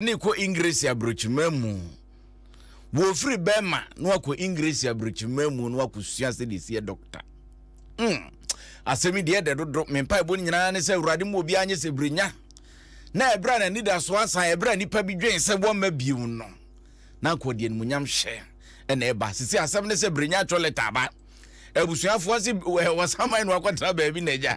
Ne kɔ English aburokyima mu. Wɔfiri Burma na wakɔ English aburokyima mu na wakɔsua sɛdeɛ ɛsi yɛ dɔkta. Mm. Asɛm yi deɛ ɛdɛ dodo. Me mpaebɔ no nyinaa ne sɛ Awurade mu obiara nyɛ sɛ Brenya. Na ɛberɛ a n'anidasoɔ asan, ɛberɛ a nnipa bi dwen sɛ wɔmma bio no, na anka ɔde animuonyam hyɛ ɛna ɛba. Sisi asɛm ne sɛ Brenya atwerɛ lɛta aba. Abusuafoɔ se wɔsaman na wakɔtena baabi na agya.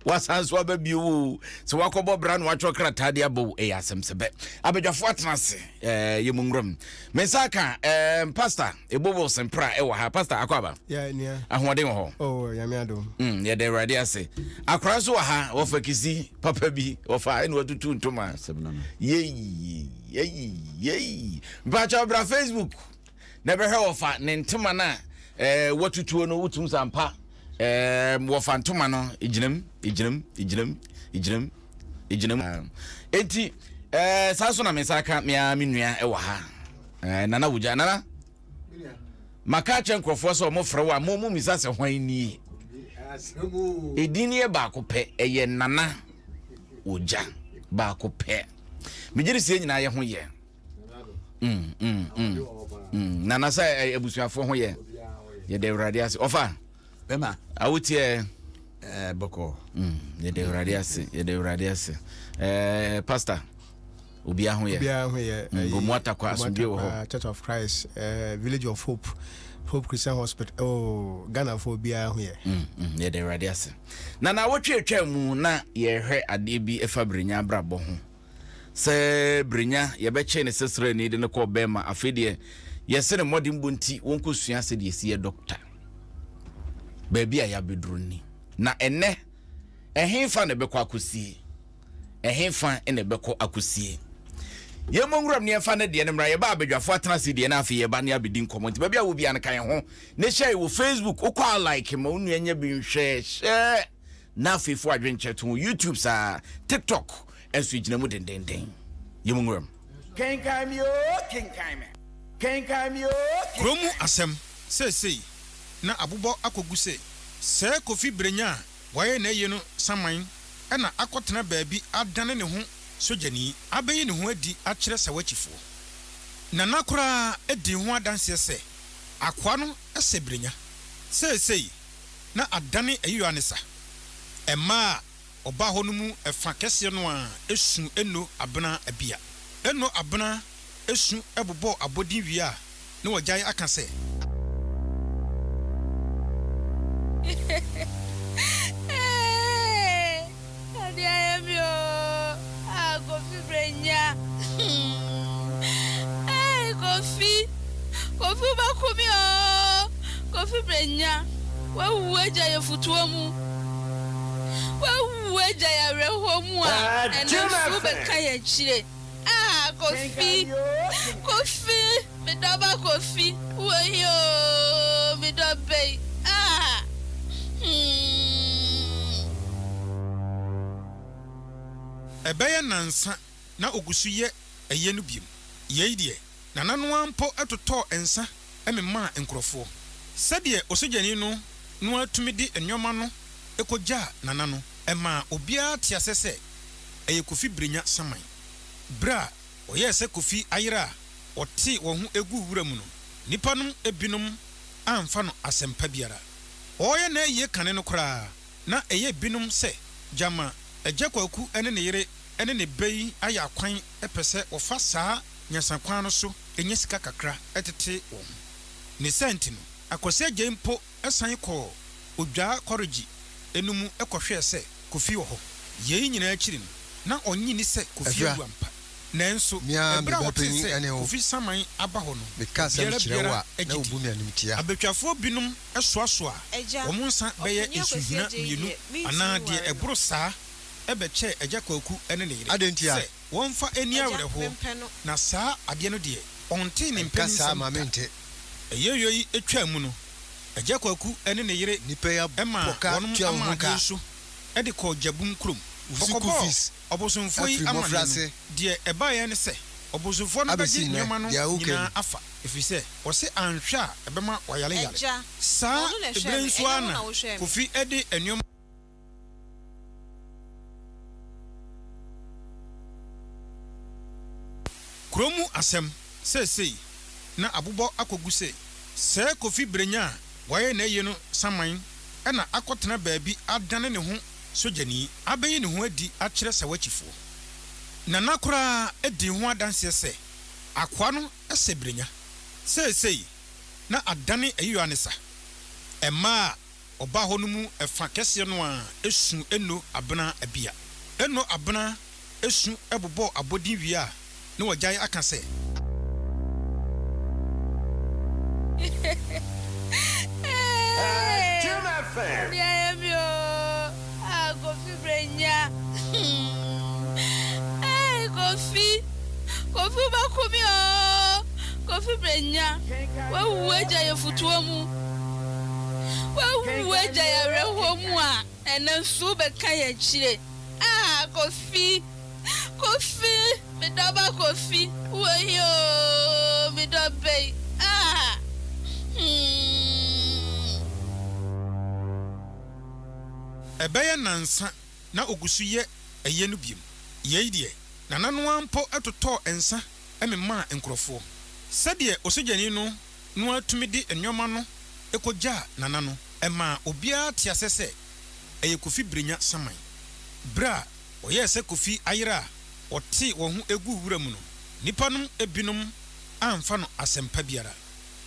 wasan so aba bio o sɛ wakɔbɔ bra na watwerɛ krataa de aba o ɛyɛ asɛm sɛ bɛ abadwafoɔ atena ase ɛɛ yɛ mu nwuram me nsa ka ɛɛ pastor ebo wilson pra ɛwɔ ha pastor akɔ aba ahoɔden wɔ hɔ oh, nyame adom mm, yɛda awurade ase akora nso wɔ ha wɔfa kisi papa bi wɔfa ɛna watutu ntoma yei yei yei mpakyɛ bra facebook na bɛhwɛ wɔfa ne ntoma no a eh, watutuo no wotum sɛ ampa eh, wɔfa ntoma no egyinam egyinam egyinam egyinam egyinam enti eh, saa nso na me nsa aka me ara me nua wɔ ha eh, nana wogya nana maka akyɛ nkurɔfoɔ sɛ ɔmo frɛ wo a mo mo misa sɛ hwan nie edin yɛ baako pɛ ɛyɛ nana wogya baako pɛ megye de sie nyinaa yɛ ho yɛ Mm, mm, mm, mm. Nana sɛ eh, abusuafoɔ ho yɛ yɛde awurade ase ɔfa bɛma awoteɛ eh, bɔkɔ mm, yɛde awurade ase yɛde awurade ase eh, pastor obiara ho yɛ obiara ho yɛ mm, gomu atakwa asomdwe wɔ hɔ church of christ uh, village of hope hope christian hospital oh ghana fo obiara ho yɛ mm, mm, yɛde awurade ase na na awotwe atwa mu na yɛhwɛ adeɛ bi ɛfa berenya abrabɔ ho Sɛ Brenya yɛbɛkyee no sɛ sraani de no kɔɔ Burma, afei deɛ yɛse ne mmɔdenbɔ nti wɔnkɔsua sɛdeɛ ɛsi yɛ dɔkta. Baabi a yɛabɛduru ni. Na ɛnnɛ, ɛhefa na ɛbɛkɔ akɔsie? Ɛhefa na ɛbɛkɔ akɔsie? Yɛmmɔ nwuram ne yɛmfa ne deɛ no mmra. Yɛba abadwafoɔ atena ase deɛ na afei yɛba ne abɛdi nkɔmmɔ. Nti baabi a wɔ biara no ka yɛn ho ne hyɛ wɔ Facebook. Wokɔ a like ma wo nua nya bi nhwɛ. Hyɛ! Na afei fo adwenkyerɛ to ho YouTube saa, TikTok nso gyina mu dendenden. Yɛ mu nwuram. Kenkan me oo, kenkan me. Kenkan me oo, Kuro mu kenkan me. asɛm, Seesei na abobɔ akɔgu sɛ sɛɛ Kofi Brenya a wayɛ n'ayie no saman na akɔtena baabi adane ne ho sogyani abɛyi ne ho adi akyerɛ Sawakyifoɔ. Nana koraa dii ho adanseɛ sɛ akoa no sɛ Brenya. Seesei na adane ayiyɔ ne sa. Mmaa a wɔbaa hɔ no mu fa kɛseɛ no ara su Eno Abena Abia. Eno Abena su bobɔɔ abɔdin wie a, na wagyae aka sɛ. Eeii adeɛ ayɛ me oo ah Kofi Brenya eii Kofi Kofi wobɛku me oo Kofi Brenya wawu agya yɛ futuo mu wawu agya yɛ awerɛhoɔ mu a ɛno nso wobɛka yɛ akyire ah Kofi Kofi Me dɔba Kofi wɔ he oo me dɔba yi ah hmm. Ɛbɛyɛ nnansa na ogu so yɛ ɛyɛ no biom. Yei deɛ, Nana no ara mpo totɔɔ nsa memaa nkurɔfoɔ. Sɛdeɛ osogyani no no ara tumi de nneɛma no kɔgyaa Nana no, ɛmaa obiara tee aseɛ sɛ ɛyɛ Kofi Brenya saman. Berɛ a wɔyɛɛ sɛ Kofi ayera a wɔtee wɔn ho guu wura mu no, nnipa no binom amfa no asɛmpa biara. Wɔreyɛ n'ayie kane no koraa, na ɛyɛ binom sɛ gyama Agya Kwaku ne ne yere ne ne ba yi ayɛ akwan pɛ sɛ wɔfa saa nyansakwan no so nya sika kakra tete wɔn ho. Ne saa nti no, Akwasi Agyei mpo san kɔɔ Odwaa Kɔregye no mu kɔhwɛɛ sɛ Kofi wɔ hɔ. Yei nyinaa akyiri no, na ɔnnye nni sɛ Kofi Afia, awu ampa. Nanso, me ara me bere a ba wɔtee panyin sɛ ne wo. Kofi saman aba hɔ no, Meka asɛm obiara kyerɛ wo biara a, na gye wubu di. me animtia. Abatwafoɔ binom soasoaa Agya, wɔn nsa bɛyɛ Ɔpanin Akwasi nsuhina Agyei mmienu deɛ, mentumi anaa deɛ nware no. ɛboro saa bɛkyɛɛ Agya Kwaku ne ne yere Adɛn ntia? sɛ wɔmfa nni Agya, awerɛhoɔ, mempɛ no. na saa adeɛ no deɛ, ɔntee ne Nka saa mpanin ma nsɛm da. mente. Ayieyoɔ yi twaa mu no, Agya Kwaku ne ne yere Nnipa yi abɔ maa ka wɔnom tua wo amaa ho ka. adeɛ so de kɔɔ Gyabum kurom Wo sukuu kɔkɔbɔɔ fees Ɔbosomfoɔ yi afiri amanneɛ no, mmɔfraase deɛ ɛbaeɛ ne sɛ, ɔbosomfoɔ no abɛsi bɛgye nnɛ, nneɛma no deɛ woka nyinaa ni. afa, ɛfiri sɛ ɔse anhwɛ a ɛbɛma wayareyare. Agya, Saa ɔno na ɛhwɛɛ berɛ me, nso ɛnyɛ ara wo na na wohwɛɛ me. Kofi de nneɛma. Kuro mu asɛm, Seesei na abobɔ akɔgu sɛ sɛɛ Kofi Brenya a wayɛ n'ayie no saman na akɔtena baabi adane ne ho sogyani abɛyi ne ho adi akyerɛ Sawakyifoɔ. Nana koraa dii ho adanseɛ sɛ akoa no sɛ Brenya. Seesei na adane ayiyɔ ne sa. Mmaa a wɔbaa hɔ no mu fa kɛseɛ no ara su Eno Abena Abia. Eno Abena su bobɔɔ abɔdin wie a, na wagyae aka sɛ. Eeii deɛ ayɛ me oo ah Kofi Brenya eeii Kofi Kofi wobɛku me oo Kofi Brenya wawu agya yɛ futuo mu wawu agya yɛ awerɛhoɔ mu a ɛnɛ nso wobɛka yɛ akyire ah Kofi Kofi me dɔba Kofi wɔ he oo me dɔba yi ah hmm. Ɛbɛyɛ nnansa na ogu so yɛ ɛyɛ no biom. Yei deɛ, Nana no ara mpo totɔɔ nsa memaa nkurɔfoɔ. Sɛdeɛ osogyani no no ara tumi de nnoɔma no kɔgyaa Nana no, ɛmaa obiara te aseɛ sɛ ɛyɛ Kofi Brenya saman. Berɛ a wɔyɛɛ sɛ Kofi ayera a wɔtee wɔn ho guu wura mu no, nnipa no binom amfa no asɛmpa biara.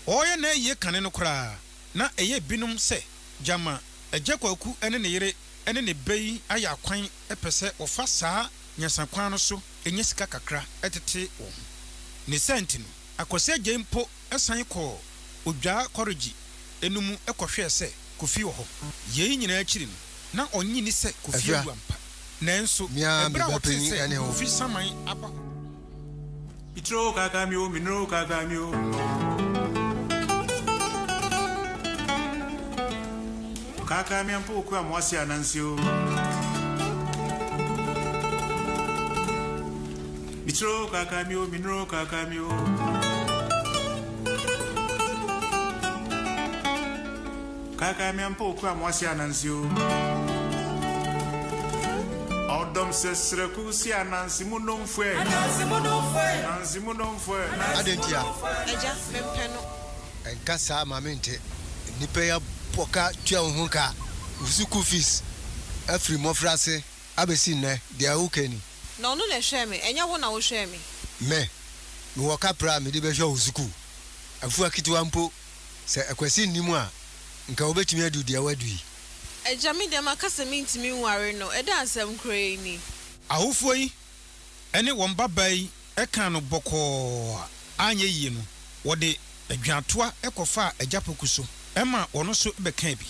Ɔreyɛ n'ayie kane no koraa, na ɛyɛ binom sɛ gyama Agya Kwaku ne ne yere ne ne ba yi ayɛ akwan pɛ sɛ wɔfa saa nyansakwan no so nya sika kakra tete wɔn ho. Ne saa nti no, Akwasi Agyei mpo san kɔɔ Odwaa Kɔregye no mu kɔhwɛɛ sɛ Kofi wɔ hɔ. Yei nyinaa akyiri no, na ɔnnye nni sɛ Kofi Afira, awu ampa. Nanso, me ara me bere a ba ɔtee panyin sɛ ne wo. Kofi saman aba hɔ no, Mitro kaka mi o, minro kaka mi o. Kaka mi ampo okura mo ase anansi o. Mitro kaka mi o, minro kaka mi o. Kaka mi ampo okura mo ase anansi o. Ɔdɔm sɛ srɛku si anansi mu nomfoɛ. Anansi mu nomfoɛ. Anansi mu nomfoɛ. Adɛn ntia? Agya, mempɛ no. Ɛnka saa ma mente. Nnipa yi abɔ ka tua wo ho ka, wo sukuu fees afiri mmɔfraase abɛsi nnɛ, deɛ woka ni. Na ɔno na ɛhwɛɛ me, ɛnyɛ wo na wohwɛɛ me. Me, mewɔ kaprɛ a mede bɛhwɛ wo sukuu. Afua ketewa mpo, sɛ Akwasi nni mu a, nka wobɛtumi adu deɛ woadu yi. Agya, me deɛ maka sɛ mentumi nware no, ɛdɛn asɛm koraa ni? Awofoɔ yi ne wɔn babaa yi kaa no bɔkɔɔ a anyɛ yie no, wɔde adweatoa kɔfaa Agya Poku so ma ɔno nso bɛkaa bi.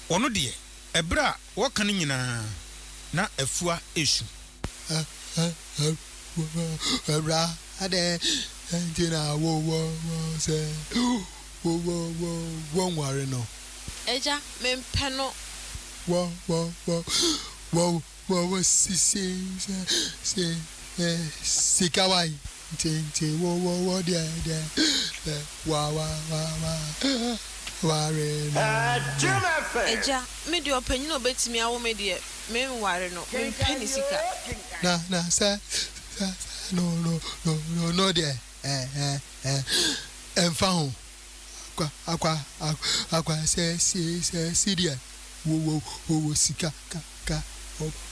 Ɔno deɛ, ɛberɛ a wɔreka no nyinaa, na Afua resu. Awuraa, adɛn nti na wo wo wo sɛ wo wo wo wonware no? Agya, mempɛ no. Wo wo wo wo wo wo si si si sika wai nti nti wo wo wo deɛ deɛ deɛ wa wa wa wa ware no. Agya, me deɛ ɔpanyin a ɔbɛtumi awo me deɛ, menware no, mempɛ ne sika. Na na sɛ sɛ sɛ no no no no no deɛ ɛ ɛ ɛ ɛmfa ho akwa akwa akwa sɛ si sɛ si deɛ wo wo wo wɔ sika ka ka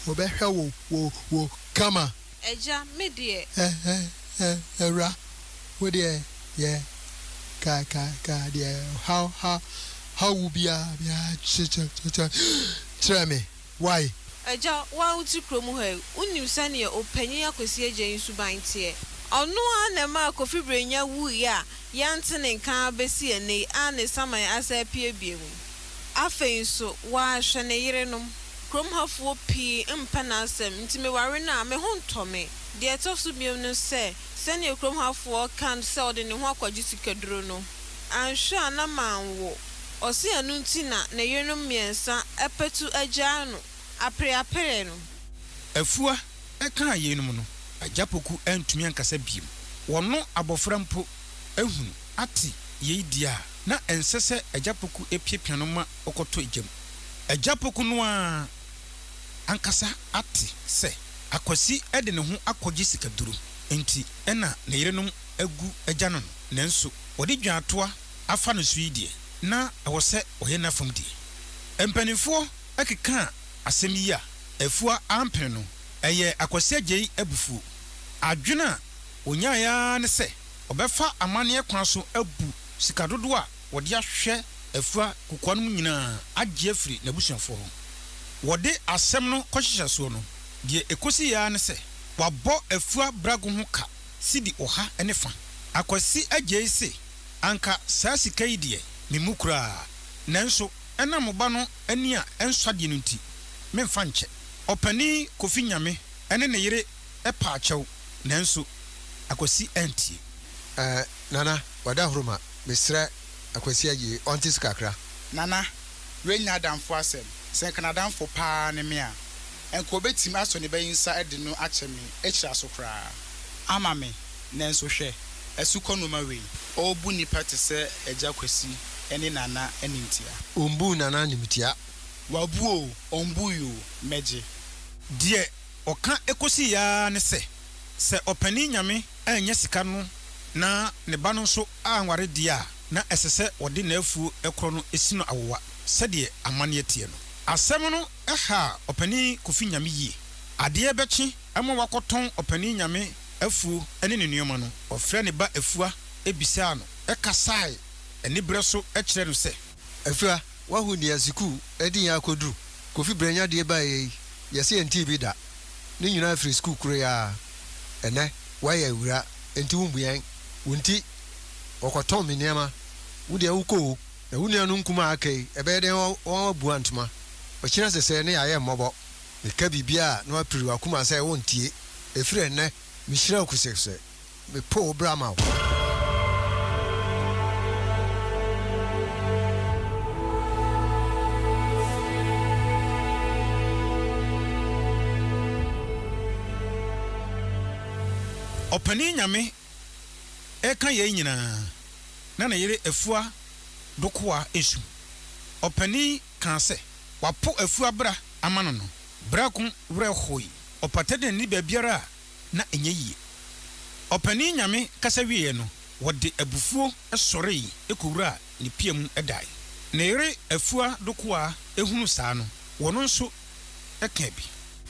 ɔbɛhwɛ wo wo wo kama. Agya, me deɛ. Ɛ ɛ ɛ awura, wo deɛ yɛ ka ka ka deɛ haw ha haw wo biara biara kye kye kye kyerɛ me. Wai. Agya, wo ara wote kurom ha yi, wonim sɛdeɛ Ɔpanyin Akwasi Agyei suban teɛ. Ɔno ara na ɛmaa Kofi Brenya wuiɛ a yɛante ne nka ara bɛsi ɛnnɛ yi a ne saman asan apue bio yi. Afei nso, woahwɛ ne yerenom. Kurom hafoɔ pii mpɛ n'asɛm, nti meware no a, me ho ntɔ me. Deɛ ɛtɔ so bio ne sɛ, sɛdeɛ kurom hafoɔ ka sɛ ɔde ne ho akɔgye sikaduro no, anhwɛ a na manwo. Ɔse ɛno nti na ne yerenom mmiɛnsa apatu agyaa no apereapereɛ no. Afua kaa yeinom no, Agya Poku antumi ankasa bio. Wɔno abɔfra mpo ahunu, ate yei deɛ a, na ɛnsɛ sɛ Agya Poku piapia no ma ɔkɔtɔ gya mu. Agya Poku no ara ankasa ate sɛ Akwasi de ne ho akɔgye sikaduro. nti na ne yerenom agu agya no no, nanso wɔde dwaatoa afa no so yi deɛ, na ɛwɔ sɛ ɔyɛ n'afam deɛ. Mpanimfoɔ kekaa asɛm yi a Afua ampene no, ɛyɛɛ Akwasi Agyei abufuo. Adwene a ɔnyaeɛ ara ne sɛ ɔbɛfa amanneɛ kwan so abu sika dodoɔ a wɔde ahwɛ Afua kokoa no mu nyinaa agye afiri n'abusuafoɔ hɔ. Wɔde asɛm no kɔhyehyɛ soɔ no, deɛ ɛkɔsiiɛ ara ne sɛ wɔabɔ Afua Brago ho ka sidi ɔha ne fa. Akwasi Agyei se, Anka saa sika yi deɛ, memmu koraa. Nanso ɛnam mo ba no ani a ɛnsɔ adeɛ no nti, memfa nkyɛ. Ɔpanin Kofi Nyame ne ne yere paa kyɛw, nanso Akwasi antie. Eh, Nana, w'adahoroma, mesrɛ Akwasi Agyei, ɔnte so kakra. Nana, wei nyɛ adamfo asɛm. Sɛ nka n'adamfo paa ne me a, nka obetumi asɔ ne ba yi nsa de no akyɛ me ahyira so koraa ama me. Nanso hwɛ, asukɔ nnoɔma wei. Ɔrebu nnipa te sɛ Agya Kwasi ne Nana animtia. Ɔmbuu Nana animtia. Wabu oo, ɔmbui oo, mɛgye. Deɛ ɔka kɔsiiɛ ara ne sɛ, sɛ ɔpanin Nyame annya sika no na ne ba no nso anware deɛ a, na ɛsɛ sɛ wɔde n'afuo korɔ no si no awowa sɛdeɛ amanneɛ teɛ no. Asɛm no haa Ɔpanin Kofi Nyame yie. Adeɛ rebɛkye ma wakɔtɔn Ɔpanin Nyame afuo ne ne nneɛma no, ɔfrɛɛ ne ba Afua bisaa no kasae aniberɛ so kyerɛɛ no sɛ. Afua, woahu deɛ sukuu de yɛn akɔduru? Kofi Brɛnya deɛ baeɛ yi, yɛse yɛntee bi da. Ne nyinaa firi sukuu koro yi ara. Ɛnnɛ, woayɛ awura, enti wommu yɛn. Wo nti, wɔkɔtɔn me nneɛma. Wo deɛ wokɔ o, na wo nuanom nkumaa a aka yi, ɛbɛyɛ dɛn wɔabua ntoma? Ɔkyena sesɛɛ ne yɛayɛ mmɔbɔ. Meka biribi a na woapiri w'akoma sɛ wontie. Ɛfiri ɛnnɛ, mehyira wo kosɛkosɛ. Mepo wo bra ma wo. Ɔpanin Nyame reka yei nyinaa na ne yere Afua Dokoa resu. Ɔpanin kaa sɛ wapo Afua bra ama no no, Brako werɛ hoe. Ɔpata de n'ani baabiara a na ɛnyɛ yie. Ɔpanin Nyame kasa wieeɛ no, wɔde abufuo sɔree kɔwuraa ne pia mu dae. Ne yere Afua Dokoa hunuu saa no, wɔno nso kaa bi.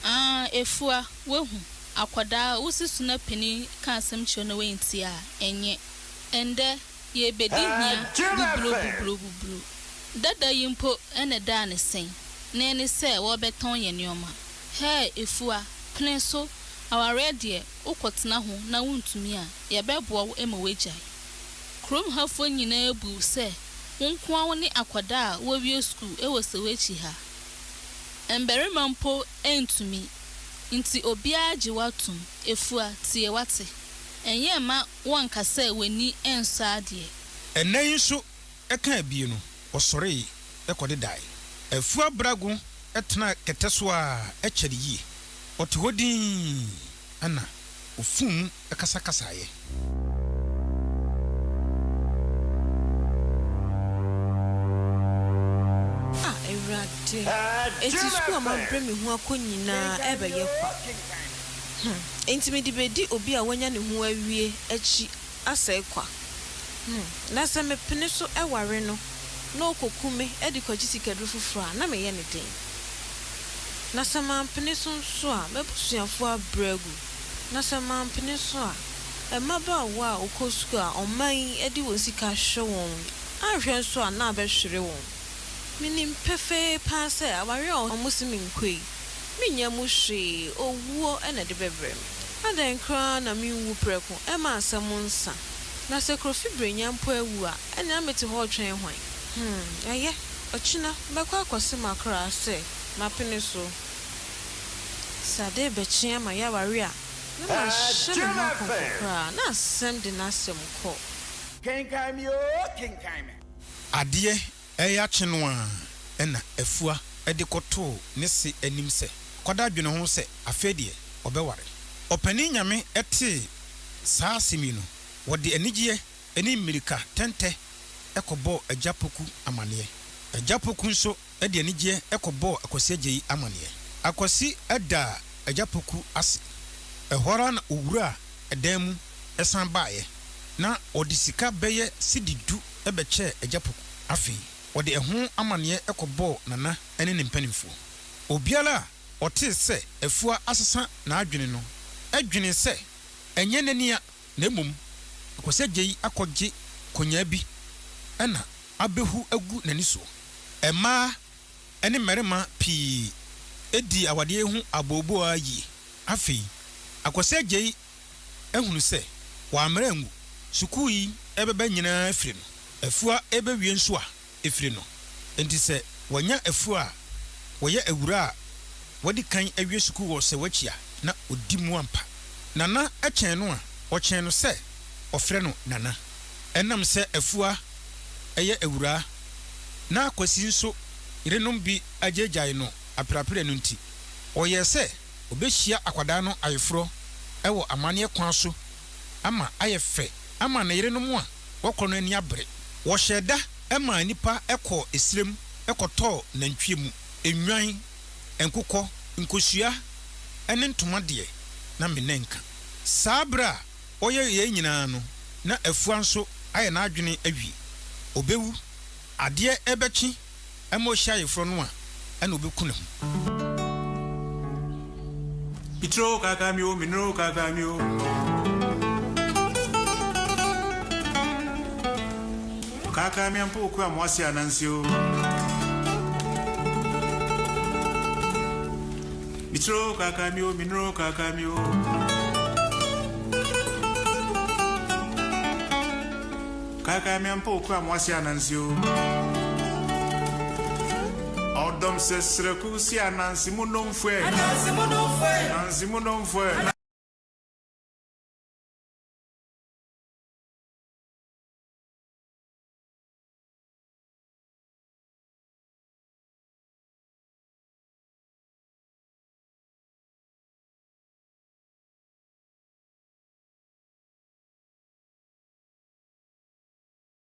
Aah Afua, woahu, akwadaa, wo si so na panin ka asɛm kyerɛ wo na woantie a, ɛnyɛ. Ɛndɛ, yɛrebɛdi hia buburo buburo buburo. Dada yi mpo na ɛdaa ne sɛn, na ɛne sɛ wɔrebɛtɔn yɛn nneɛma. Hɛɛ Afua, pene so, awareɛ deɛ wokɔtena ho na wontumi a, yɛbɛboa wo ma woagyae. Kurom hafoɔ nyinaa bu wo sɛ wo nko ara wone akwadaa a woawie sukuu wɔ Sewakyi ha. Mmarima mpo ntumi, nti obiara gye wo atom. Afua, tie wate. Ɛnyɛ mma wɔnka sɛ w'ani nsɔ adeɛ. Ɛnnɛ yi nso ɛkaa abie no, ɔsɔree kɔdedae. Afua Brago tenaa kɛtɛ so ara kyɛre yie. Ɔte hɔ dinn na ofuu mu kasakasaeɛ. Ah Awurade, enti sukuu a mabrɛ me ho akɔ nyinaa ɛrebɛyɛ kwa? Hmm, enti mede bɛdi obi a wanya ne ho awie akyi asɛe kwa? Hmm, na sɛ mepene so ware no na ɔkɔku me de kɔgye sikaduro foforɔ a, na meyɛ no dɛn? Na sɛ mampene so nso a, m'abusuafoɔ abrɛ agu. Na sɛ mampene so a, mmabaawa a wɔkɔ sukuu a ɔman yi de wɔn sika hwɛ wɔn yi anhwɛ nso a na abɛhwere wɔn. Menim pefee paa sɛ awareɛ a wɔse menkɔ yi, mennya mu hwee, owuo na ɛde bɛbrɛ me. Adɛn koraa na menwu prɛko mma asɛm nsa? Na sɛ Kofi Brenya mpo awu a, ɛnneɛ na mete hɔ retwɛn hwan? Hmm, ɛyɛ, ɔkyena mɛkɔ akɔse m'akra sɛ mapene so. Sɛ ade rebɛkye ama yɛaware a, na mahyɛ me ho akɔmfo koraa, na asɛm de n'asɛm kɔ. Kenkan me oo, kenkan me. Adeɛ reyɛ akye no ara na Afua de kɔtoo ne se anim sɛ, Kɔda dwene ho sɛ afei deɛ ɔbɛware. Ɔpanin Nyame tee saa asɛm yi no, wɔde anigyeɛ ne mmirika tɛntɛ kɔbɔɔ Agya Poku amaneɛ. Agya Poku nso de anigyeɛ kɔbɔɔ Akwasi Agyei amaneɛ. Akwasi daa Agya Poku ase. Ɛhɔ ara na ɔwuraa. ɛdan mu san baeɛ, na ɔde sika bɛyɛ sidi du bɛkyɛɛ Agya Poku. Afei, ɔde ɛho amanneɛ kɔbɔɔ Nana ne ne mpanimfoɔ. Obiara a ɔtee sɛ Afua asesa n'adwene no dwenee sɛ ɛnyɛ n'ani a na mmom Kwasi Agyei akɔgye konyaa bi na abɛhu agu n'ani soɔ. Mmaa ne mmarima pii dii awadeɛ yi ho abooboo ara yie. Afei, Akwasi Agyei ahunu sɛ wammrɛ angu, sukuu yi rebɛba nyinaa firi no, afua rebɛwie nso a, ɛfiri no. Enti sɛ wanya afua a wɔyɛ awuraa a wadi kan awie sukuu wɔ Sɛwakyi a, na ɔdi mu ampa. Nana kyɛn no a, ɔkyɛn no sɛ ɔfrɛ no Nana. Ɛnam sɛ Afua yɛ awuraa na Kwasi nso yerenom bi agyaagyae no apereapereɛ no nti, ɔyɛɛ sɛ ɔbɛhyia akwadaa no ayeforɔ wɔ amanneɛ kwan so ama ayɛ fɛ ama ne yerenom a wɔkɔ no ani abere. Wɔhyɛɛ da maa nnipa kɔɔ esrem kɔtɔɔ nantwie mu, nnwan, nkokɔ, nkosua ne ntoma deɛ, na me nan nka. Saa berɛ a wɔyɛ yei nyinaa no, na Afua nso ayɛ n'adwene awie. Ɔbɛwu. Adeɛ rebɛkye ma ɔhyia ayeforɔ no a, ɛna ɔbɛku ne ho. Mitro kaka mi o, minro kaka mi o. Kaka mi ampo okua mo ase anansi o. Mitro kaka mi o, minro kaka mi o. Kaka mi ampo okua mo ase anansi o. Ɔdɔm sɛ srɛku si anansi mu nomfoɛ. Anansi mu nomfoɛ. Anansi mu nomfoɛ.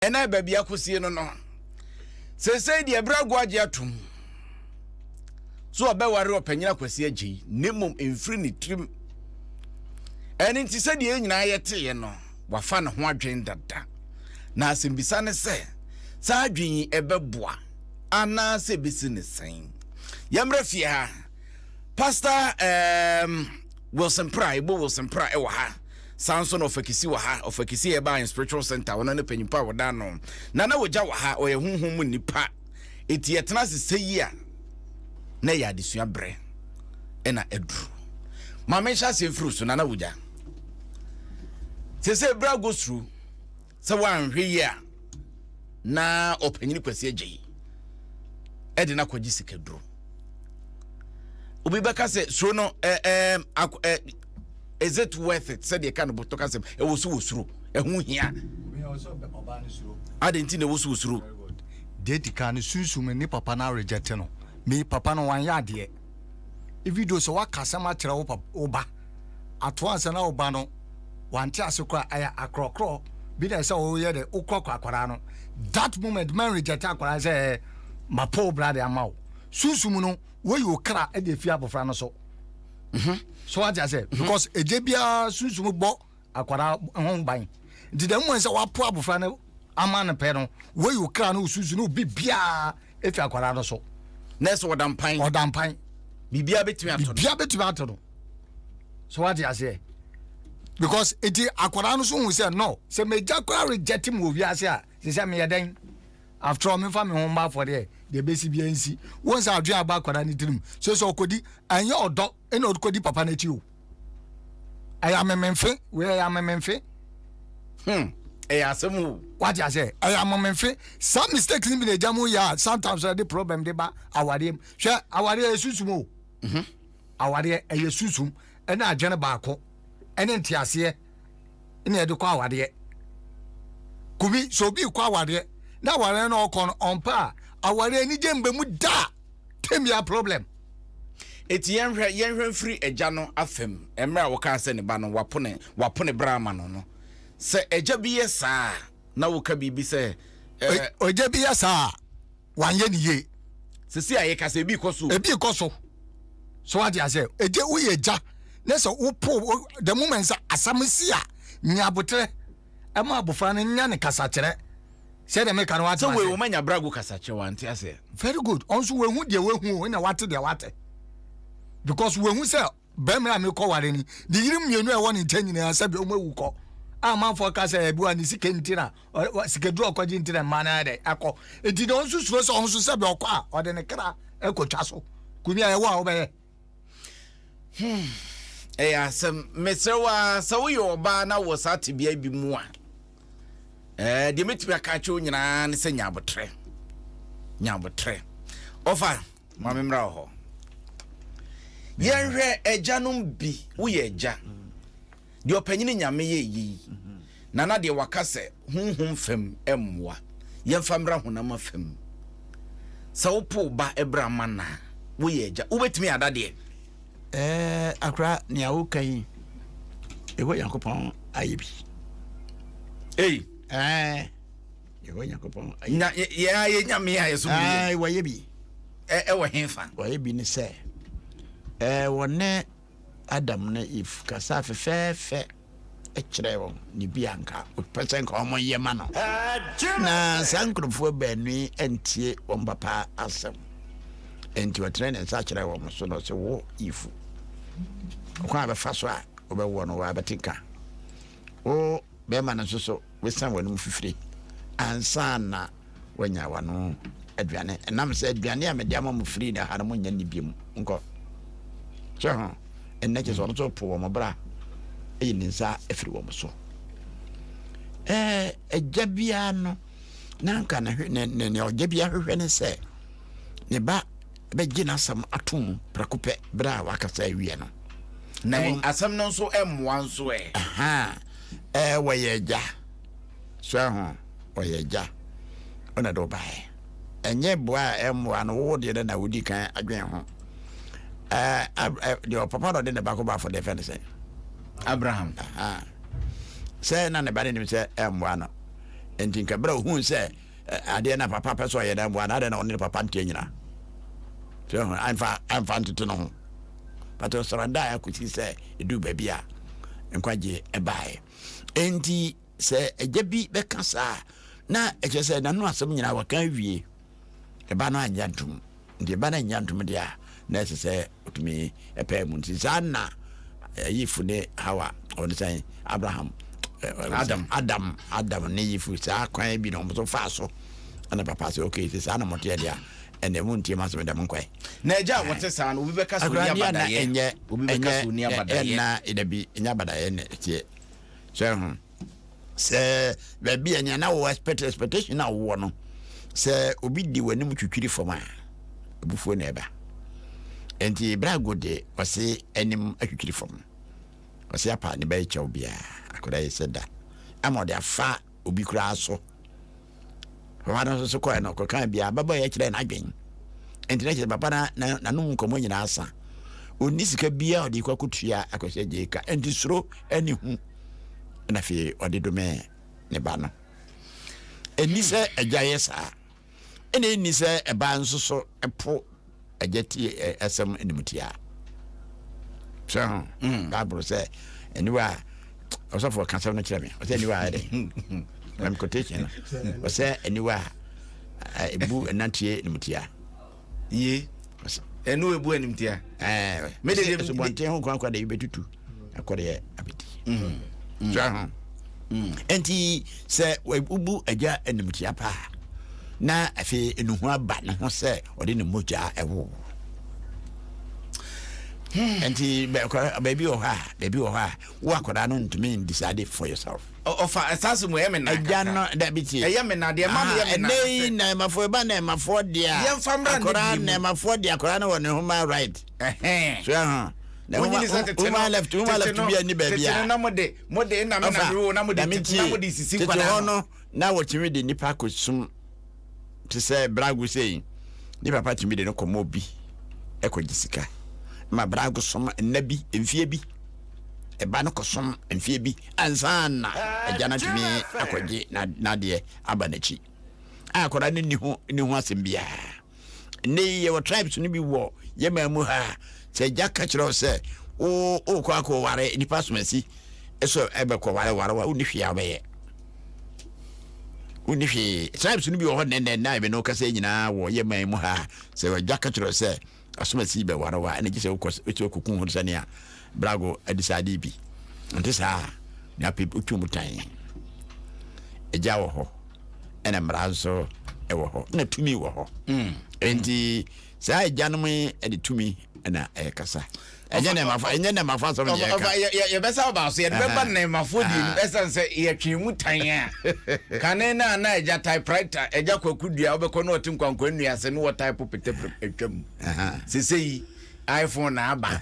Ɛna baabi akosie no no seesei deɛ ɛberɛ ago agye atom so ɔbɛware ɔpanyin akwasi agyei na mmom mfiri ne tirim. Ɛno nti sɛdeɛ yɛn nyinaa yɛteeɛ no, wafa ne ho adwene dada. Na asɛmbisa ne sɛ, saa adwene yi ɛbɛboa anaasɛ ɛbɛsi ne sɛn? Yɛmmrɛ fie ha. Pastor um, Wilson Pra, Ebo Wilson Pra ɛwɔ ha. Saa nso na Ɔfakisi wɔ ha. Ɔfakisi yɛ Ɛbaa Spiritual Center, ɔno ne panyimpa a wɔda ano. Nana Ogya wɔ ha, ɔyɛ honhom mu nipa. Eti yɛtena ase sɛ yi a, na ɛyɛ adesua berɛ ɛna aduru. Ma menhyɛ aseɛ mfiri so, Nana Ogya. Sɛ sɛ berɛ ago suru sɛ woanhwɛ yi a, na ɔpanyini Kwasi Agyei ɛde no akɔgye sikaduro. Obi bɛka sɛ suro no ɛɛ ɛɛ is it worth it sɛdeɛ ɛka no bɔtɔ kasɛm ɛwɔ so wɔ suro ɛho hia adɛn nti na ɛwɔ so wɔ suro. Deɛ edi kan no sunsum ne papa no arejɛte no me papa no wanyɛ adeɛ even though sɛ waka asɛm akyerɛ wo papa wo ba ato ansa na wo ba no wante ase koraa ɛyɛ akorɔkorɔ bi na ɛsɛ woyɛ dɛ wokorɔkorɔ akwadaa no that moment man rejɛte akwadaa sɛ ɛɛ mapo wo bra de ama wo sunsum no woyi wo kra de afi abɔfra no so. Mhm. So wate ase mhm. because egye biara sunsum bɔ akwadaa ho ban nti dɛm mu sɛ wapo abɔfra no ama no pɛ no woyi wo kra no wo sunsum no obi biara efi akwadaa no so. Na ɛsɛ ɔda mpan. Ɔda mpan. Biribiara betumi ato no. Biribiara betumi ato no. So wate aseɛ because eti akwadaa no so hu sɛ no sɛ megya koraa reject mu wɔ wiase a sɛ sɛ meyɛ dɛn. After all, memfa me ho mmɔ afɔreɛ, deɛ ɛbɛsi biara nsi. Wohu sɛ adwene aba akwadaa no tirim. So sɛ ɔkɔdi, ɛnyɛ ɔdɔ ɛna ɔkɔdi papa no akyi o. Ɛyɛ amememfe, wei ɛyɛ amememfe. Hmm, ɛyɛ asɛm o. Wate aseɛ, ɛyɛ amememfe. Saa mistakes no bi na ɛgya mu yɛ a sometimes ɛde problem de ba awareɛ mu. Hwɛ, awareɛ yɛ sunsum o. Mhm. Awareɛ ɛyɛ sunsum ɛne adwene baako ɛne nteaseɛ. na yɛde kɔ awadeɛ kumi sɛ obi kɔ awadeɛ na awadeɛ no ɔkɔ no ɔmpa a awadeɛ anigye mba mu da tɛmia problem. Eti yɛnhwɛ yɛnhwɛ mfiri agya no afam mmerɛ a wɔkaa sɛ ne ba no wapo ne wapo ne bra ama no no sɛ agya bi yɛ saa na woka biribi sɛ ɛɛ. Agya bi yɛ saa a wanyɛ ne yie. Sisi a yɛka sɛ ebi kɔ so. Ebi kɔ so so wate aseɛ egye woyɛ gya. na sɛ wopo the moment sɛ asɛm si a, nya aboterɛ ɛma abɔfra no nya ne kasakyerɛ sɛdeɛ meka no, wate Sɛ wei ase. wɔma nya brago kasakyerɛ, wante aseɛ. Very good. Ɔnso wehu deɛ wehu o, na wate deɛ wate, because wehu sɛ bɛrima a mekɔ ware ni de yere mmienu a ɛwɔ ne nkyɛn nyinaa, sɛbi, ɔmo awu kɔ a, amanfoɔ ka sɛ ebi wa ne sika nti na sikaduro ɔkɔgye nti na mmaa no ayɛ dɛ akɔ. Nti na ɔnso suro sɛ ɔnso, sɛbi, ɔkɔ a, ɔde ne kra ɛkɔtwa so kumi a ɛwɔ a wobɛyɛ. Ɛyɛ asɛm. Mesrɛ wo a, sɛ woyɛ ɔbaa na wɔ saa tebea bi mu a, deɛ mɛtumi aka akyerɛ wo nyinaa ne sɛ nya abotrɛ, nya abotrɛ. Ɔfa ma me mmra wɔ hɔ, yɛnhwɛ agyanom bi. Woyɛ agya deɛ, ɔpanyini Nyame yɛ yi nana deɛ, waka sɛ honhom fam mmoa, yɛmfa mmra honam afam. Sɛ wopo ba ɛberɛ ama no a, woyɛ agya, wobɛtumi ada deɛ? Akora nea woka yi, ɛwɔ Nyankopɔn ayɛ bi. Ei. Ɛwɔ Nyankopɔn ayɛ. Nya yɛ yɛ Nyame a yɛso bi. Wɔyɛ bi. Ɛwɔ hefa? Wɔyɛ bi ne sɛ wɔne Adam ne Eve kasa fɛfɛɛfɛ kyerɛ wɔn ne bi a nka ɔpɛ sɛ nka wɔn yɛ ma no, na saa nkurɔfoɔ baanu yi antie wɔn papa asɛm. Nti ɔtene ne nsa kyerɛ wɔn so na ɔsɛ wo Eve, ɔkwan a bɛfa so a wobɛwoɔ no wɔabɛte nka wo bɛrima no nso so wesan w'anom fifire ansa na wanya w'ano aduane, ɛnam sɛ aduane a mede ama mo firi na ha no monyɛ ne biom nkɔ sɛ ho. Ɛnnɛ kyɛ sɛ ɔno nso po wɔn bra, ɛyi ne nsa afiri wɔn so. Ɛɛ agya biara no na nka ne ne ne nea ɔgya biara hwehwɛ ne sɛ ne ba bɛgye n'asɛm ato mu prɛko pɛ berɛ a wakasa awie no. Na asɛm no nso mmoa nso ɛ. Wɔyɛ agya so ɛho, ɔyɛ agya, ɔna de ɔbaeɛ. Ɛnyɛ boa a ɛmmoa no, wowo deɛ no na wodi kan adwene ho. Deɛ ɔpapa na ɔde ne ba kɔbɔ afɔdeɛ fɛ no sɛ Abraham. Sɛ na ne ba no nim sɛ ɛmmoa no, nti nka berɛ a ohuu sɛ adeɛ na papa pɛ sɛ ɔyɛ no ɛmmoa no, adɛn na ɔne ne papa nteɛ nyina sɛ amfa amfa ntete no ho? But ɔsɔrɔ da a akɔsi sɛ ɛduu baabi a nkwagye ɛbaeɛ. Enti sɛ agya bi bɛka saa, na ɛkyerɛ sɛ n'ano asɛm nyinaa wɔka awie, ɛba no anyɛ ntom. Nti ɛba no anyɛ ntom deɛ a, na ɛsɛ sɛ ɔtumi ɛpɛɛ mu. Nti saa na Yifu ne Hawa, ɔne sɛn, Abraham, Adam. Adam ne Yifu, saa kwan bi na wɔn nso faa so. Ɛna papa sɛ, okay, sɛ saa na mɔteɛ deɛ a, ɛnna mu ntie mu asɛm dɛm nkɔɛ. Na agya a wɔte saa no, obi bɛka sɛ ɔni abadayɛ, obi bɛka sɛ ɔni abadayɛ. Ɛnna ɛdabi, ɛnyɛ abadayɛ na ɛteɛ sɛ ho sɛ baabi a nea na wɔ expectation a wowɔ no, sɛ obi di w'anim twitwiri fam a, abufuo na ɛba. Nti brago de ɔse anim atwitwiri fam, ɔse apa ne bɛyɛ kyɛw biara akwadaa yi sɛ da ama ɔde afa obi koraa so. Papa no nso so kɔɛ no, kɔka bia bɛbɔ yɛ kyerɛ n'adwen. Nti na kyerɛ papa na n'anom nkɔmmɔ nyinaa sa, ɔnni sika biara ɔde kɔ akɔtua akɔhyɛ gye ka. Nti suro ne hu na afei ɔde dome ne ba no. Ɛnni sɛ agya yɛ saa, ɛna ɛnni sɛ ɛbaa nso so ɛpo agya tie ɛsɛm animtia sɛ ho. Bible sɛ aniwa a, ɔsɔfo ɔka sɛm no kyerɛ me, ɔsɛ aniwa a ɛdɛ mam quotation no, ɔsɛ aniwa a ɛbu ɛnantie animtia. Ye ɛno ebu animtia. Mede asubɔnten ho kwankwa de bɛtutu akɔdeɛ abɛdi sɛ ho. Nti sɛ wobu agya animtia paa, na afei enuhu aba ne ho sɛ ɔde ne mogya ɛwo. Nti baabi wɔ hɔ a, baabi wɔ hɔ a, wo akwadaa no ntumi decide for yourself. Ɔfa ɛsa mu, ɛyɛ me na. Agya no dabi, tie. Ɛyɛ me na deɛ ma no yɛ me na. Ɛnɛ yi na ɛmafoɔ ɛba na ɛmafoɔ deɛ a Yɛmfa mmra ne akwadaa bie mu. na ɛmafoɔ deɛ, akwadaa no wɔ ne human right so ɛho na Wonyini sɛ tete no human left, human left bi ani baabi tete no a na mo de na me na me wo na mo de tete na mo de sisi tete nkwadaa hɔ no na wɔtumi de nipa kɔsum te sɛ brago sei, ne papa tumi de no kɔma obi ɛkɔgye sika ma brago som nna bi, mfie bi, ɛba no kɔsom mfie bi ansa na agya no atumi akɔgye n'adeɛ aba n'akyi a akwadaa no nni ho ne ho asɛm biara. Nnɛ yi yɛwɔ tribes no bi wɔ yɛn man mu ha a, sɛ agya ka kyerɛ wo sɛ Wo wokɔ akɔ ware nipa asomasi ɛsɛ ɛbɛkɔ ware ware wa wonni hwee a wobɛyɛ. Wonni hwee. Tribes no bi wɔ hɔ nnɛnnɛ nna ɛbɛ no kasa nyinaa wɔ yɛ man mu ha sɛ wagya ka kyerɛ sɛ asomasi bɛware wa ɛna gye sɛ wokɔ wotumi kɔku ho sɛnea brago adesade bi. Nte saa na apɛ wotwa mu tan. Agya wɔ hɔ ɛna mmara nso ɛwɔ hɔ na tumi wɔ hɔ. Nti saa agyanom yi de tumi na ɛkasa. Ɛnyɛ nɛɛmafo ɛnyɛ nɛɛmafo asɛm na yɛka. Yɛbɛsa ɔbaa so yɛde bɛba nɛɛmafo deɛ no ɛsan sɛ yɛtwe mu tan a kane na na agya typewriter agya kwaku dua wobɛkɔ na ɔte nkwankwa nnua ase na wɔ type petɛ atwam sese yi iPhone na aba.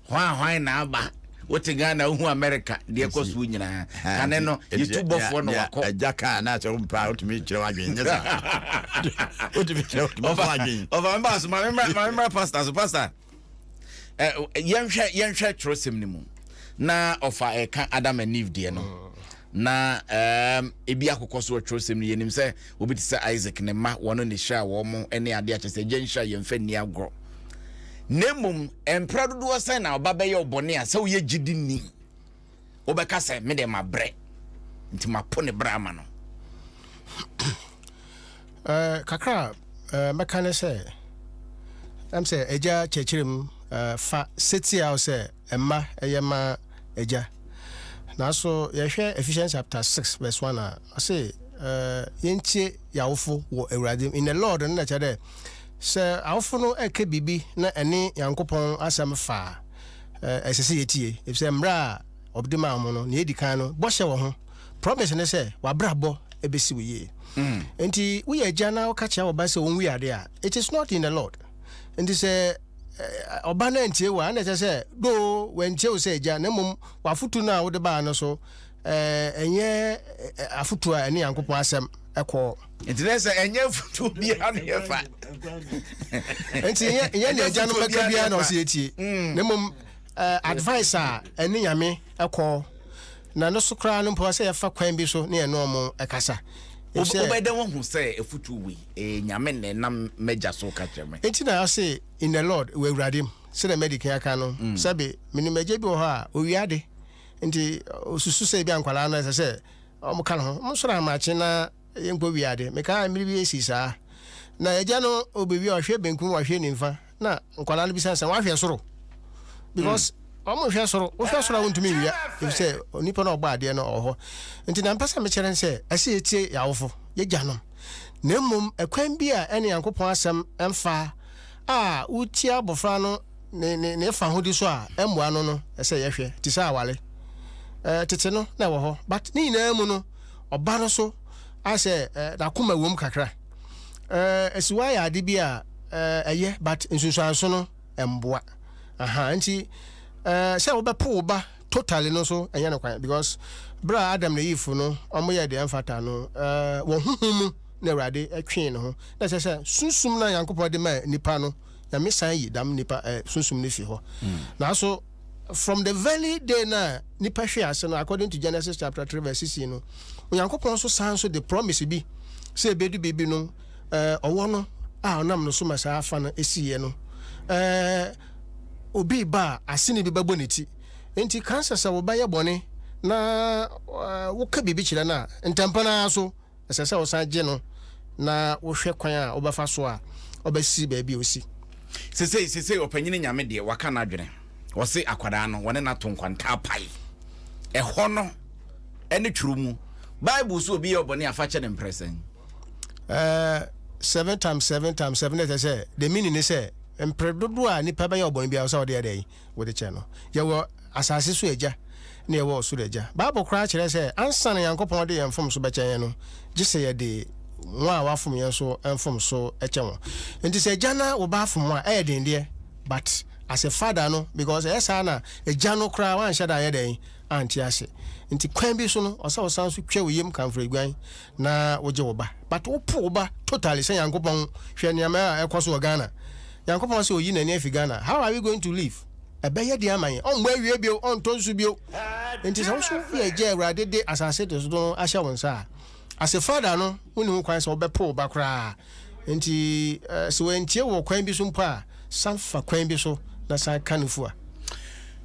Hwan hwan na aba? Wote Ghana wohu America deɛ ɛkɔ soɔ nyinaa. Kane no yɛtu bɔfoɔ na wakɔ. Agya kaa na sɛ wompɛ a wotumi kyerɛ w'adwene nyɛ saa. Wotumi kyerɛ wotumi fa w'adwene. Ɔfa me ba so ma me mmra pastor so pastor. Yɛnhwɛ yɛnhwɛ twerɛsɛm no mu na ɔfa ɛka Adam and Eve deɛ no. Na um, ebi akokɔ so wɔ twerɛsɛm no yɛnim sɛ obi te sɛ Isaac ne mma wɔn ne hyira wɔn ne adeɛ akyɛ sɛ agya nhyira yɛmfa nni agorɔ. Na mmom, mprɛ dodoɔ sɛn na ɔba bɛyɛ wo bɔne a sɛ woyɛ gyidini wobɛka sɛ me deɛ mabrɛ nti mapo ne bra ama no? Uh, kakra uh, mɛka ne sɛ ɛm sɛ agya kyerɛkyerɛ mu uh, fa setie a sɛ ɛma ɛyɛ ma agya. Nanso yɛhwɛ Ephesians chapter 6 verse 1 a ɔse uh, yɛntie yɛawofo wɔ Awurade in the Lord no na kyerɛ dɛ Sɛ awofo no reka biribi na ɛne Nyankopɔn asɛm fa a, ɛsɛ sɛ yetie, efisɛ mmara a ɔde maa wɔn no, nea edi kan no, bɔhyɛ wɔ ho. Promise ne sɛ, w'abrabɔ besi wo yie. Enti woyɛ agya na woka kyerɛ wo ba sɛ onwie ade a, it is not in the Lord. Enti sɛ ɔba no antie wo a, ɛna ɛkyerɛ sɛ though wantie wo sɛ agya, na mmom w'afotu no a wode baa no so, ɛnyɛ afotu a ɛne Nyankopɔn asɛm kɔ. Nti na sɛ ɛnyɛ afotuo biara na yɛfa. Nti ɛnyɛ nea agyanom bɛka biara na ɔsɛ yɛtie. Mm. Na mmom advice a ɛne Nyame kɔ na no so koraa no mpo sɛ yɛfa kwan bi so ne ɛne ɔmo ɛkasa. Wobɛdɛ wahu sɛ afotuo wei ɛyɛ Nyame na ɛnam m'agya so ka kyerɛ me. Nti na ɔse in the Lord wɔ Awurade mu sɛdeɛ madi kan aka no mm. sɛbe menim agya bi wɔ hɔ a owia ade nti osusu sɛ ebi a nkwadaa no ɛsɛ sɛ wɔka ne ho monsɔre amakye na yɛnkɔ wia ade. Mekaa mmere bi esi saa. Na agya no obewie ɔhwɛ benkum ɔhwɛ nimfa na nkwadaa no bisa sɛ wahwɛ soro because mm. wɔn nhwɛ soro wohwɛ soro a wontumi nwia efisɛ onipa no ɔbɔ adeɛ no ɔwɔ hɔ nti na mpɛ sɛ mekyerɛ no sɛ ɛsɛ yɛtie yɛawofo yɛgyanom na mmom ɛkwan bi a ɛne Nyankopɔn asɛm mfa a wotia abɔfra no ne ne ne fahodi so a ɛmmoa no no ɛsɛ yɛhwɛ te sɛ aware ɛɛ tete no na ɛwɔ hɔ but ne nyinaa mu no ɔba no so asɛ ɛɛ n'akoma wom kakra ɛɛ asiwa yɛ ade bi a ɛɛ ɛyɛ but nsunsuanso no ɛmboa aha nti ɛɛ sɛ wobɛpo wo ba totally no so ɛnyɛ no kwan because bere a Adam ne Eve no wɔn yɛ deɛ ɛmfata no ɛɛ wɔn huhu mu na Awurade ɛtwee ne ho na ɛsɛ sɛ sunsum na Nyankopɔn de ma nipa no Nyame san yi dam nipa eh, sunsum no fi hɔ. Naaso from the very day na nipa hwee ase no, according to Genesis chapter 3 verse 16 no, Onyankopɔn nso san so de promise bi sɛ ebedu biribi no, eh, ɔwɔ no a ɔnam no so ma saa afa no esiiɛ no, eh, obi ba a aseni bi bɛbɔ ne ti. Enti kansa sɛ wo ba yɛ bɔne na eh, woka biribi kyerɛ no a, ntɛmpa no ara so Ɛsɛ sɛ wosan gye no na wohwɛ kwan a wobɛfa so a ɔbɛsi baabi a osi. Sesei sesei ɔpanyini Nyame deɛ waka n'adwene ɔse akwadaa no wɔne no ato nkwanta apae ɛhɔ no ɛne twerɛ mu Bible so obi yɛ ɔbɔne a fa kyɛ no mprɛ sɛn? Eh, 7 times 7 times 7 na ɛkyerɛ sɛ the meaning ne sɛ mprɛ dodoɔ a nipa bɛyɛ ɔbɔne biara sɛ ɔde yɛ dɛn wode kyɛ no. Yɛwɔ asase so agya na yɛwɔ ɔsoro agya. Bible koraa kyerɛ sɛ ansa na Nyankopɔn de yɛn mfomso bɛkyɛ yɛn no, gye sɛ yɛde wɔn a wɔafom yɛn nso mfomso kyɛ wɔn. Nti sɛ agya na wo ba afom wo a, ɛyɛ den deɛ, but as a father no, because ɛyɛ saa na agya no koraa wanhyɛ da anyɛ dɛn ante ase. Nti kwan bi so no, ɔsɛ wosan so twa wo yam kamfrɛguan na wogye wo ba. But wopo wo ba totally sɛ Nyankopɔn, hwɛ nneɛma a ɛkɔ so wɔ Ghana. Nyankopɔn sɛ oyi n'ani afi Ghana, how are we going to live? Ɛbɛyɛ den ama yɛn. Ɔmmɔ awie bio, ɔntɔ nsu bio. Enti sɛ wo nso woyɛ agya a Awurade de asase de so no ahyɛ wo nsa a, as a father no, wonni ho kwan sɛ wobɛpo wo ba koraa. Enti sɛ wantie wo wɔ kwan bi so mpo a, san fa kwan bi so na san ka no fua.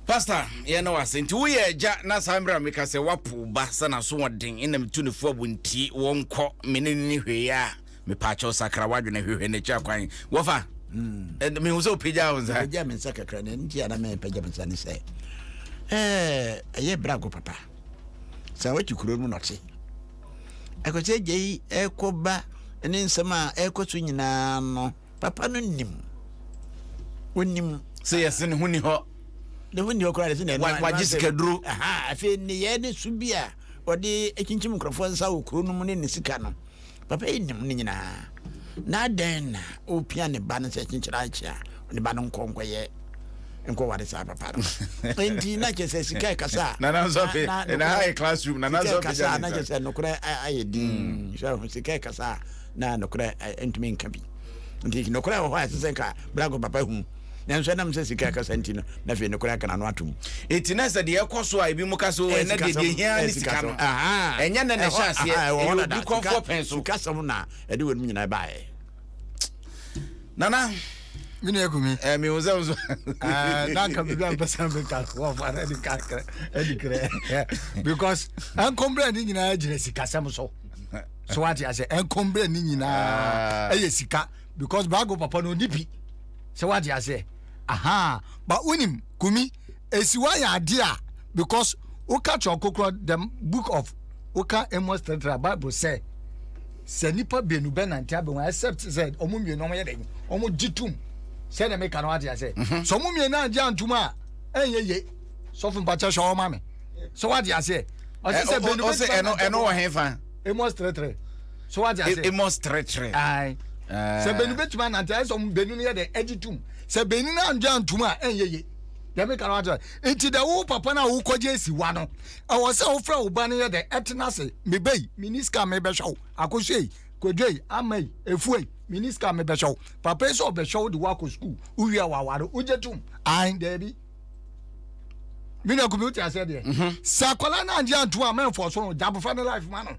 Pastor, yɛn na wase. Nti woyɛ agya na saa mmerɛ a meka sɛ woapo ba sɛ n'aso ɔden ɛna metu ne fo a wɔntie, wɔnkɔ, me ne ne hwee a, mepaakyɛw sakra w'adwene hwehwɛ n'akyi akwan. Wɔfa, hmm. mehu sɛ wopagya wo nsa. Pagya me nsa kakra na nti a na mepagya me nsa ne sɛ ɛyɛ brago papa sɛ watu kuro no nɔte ɛkɔsɛ agya yi ɛkɔba ne nsɛm a ɛkɔ so nyinaa no Papa no nim. Onim. Sɛ yɛse ne ho ni hɔ. Ne ho ni hɔ koraa de sɛ na ɛno. Wagye sikaduro. Afei nneyɛɛ ne su bi a ɔde akyinkyim nkurɔfoɔ nsa wɔ kuro no mu ne ne sika no. Papa yi nim ne nyinaa. Na adɛn na ɔpia ne ba no sɛ kyenkyere akye a ne ba no nkɔ nkɔyɛ nkɔware saa papa no. Enti na kyerɛ sɛ sika ɛkasa a. Nana Nsɔfe, na ha yɛ classroom. Nana Nsɔfe sika ɛkasa a na kyerɛ sɛ nokorɛ ayɛ din. Hmm. Sika ɛkasa a na nokorɛ ntumi nka bi nti nokorɛ wɔ hɔ a ɛsɛ sɛ nka brago papa hu nanso ɛnam sɛ sika kasa nti no na afei nokorɛ aka n'ano atom. Eti na sɛ deɛ ɛkɔ so a ebi mu ka so ɛnɛ deɛ deɛ hia ne sika no ɛnyɛ nɛ na ɛhyɛ aseɛ ɛyɛ obi kɔnfoɔ pɛn so. Sika sɛm na ɛde wɔn nyinaa baeɛ. Nana. Me nua Kumi. Ɛɛ mi wusɛ wusu. Ɛɛ n'anka bibi a mpɛsɛ mi ka wɔ fa ɛdi ka kɛrɛ ɛdi kɛrɛ because nkɔmbrɛ ni nyinaa gyina sikasɛm so. So wate ase nkɔmbrɛ ni nyinaa ɛyɛ sika because baago papa no ɔni bi sɛ wate ase aha ba wonim Kumi esiwa yɛ adeɛ a because woka kyerɛ ɔkokorɔ the book of woka Amos tɛtɛrɛ Bible sɛ. sɛ nipa beenu bɛnante abɛn wɔn except sɛ wɔn mmienu wɔn yɛ dɛ wɔn gye tum sɛ na meka no ate ase mhm. sɛ wɔn mmienu agye antum a ɛnyɛ ye sɔfo mpakyɛ hwɛ wɔn ma me sɛ wate aseɛ ɔsɛ sɛ beenu bɛtumi ɛno ɛno wɔ he fa Amos tẹrẹtẹrẹ so wate aseɛ Amos tẹrẹtẹrẹ ayi sɛ beenu bɛtumi anante ayɛ sɛ wɔn beenu no yɛ dɛ ɛgye tum sɛ beenu no angye antum a ɛnyɛ ye dɛm ka no wate ase nti dɛ wo papa no a wokɔgye esi wa no ɛwɔ sɛ wofrɛ wo ba no yɛ dɛ ɛtena ase meba yi menni sika a mebɛhwɛ wo akosua yi kwadwo yi ama yi efua yi menni sika a mebɛhwɛ wo papa yi sɛ ɔbɛhwɛ wo de wo akɔ sukuu wowie a waware wogye tom an daabi me nua kumi wote aseɛ deɛ mhm. sɛ akwadaa no angye antom a mɛmfɔ so no gya abɔfra no life ma no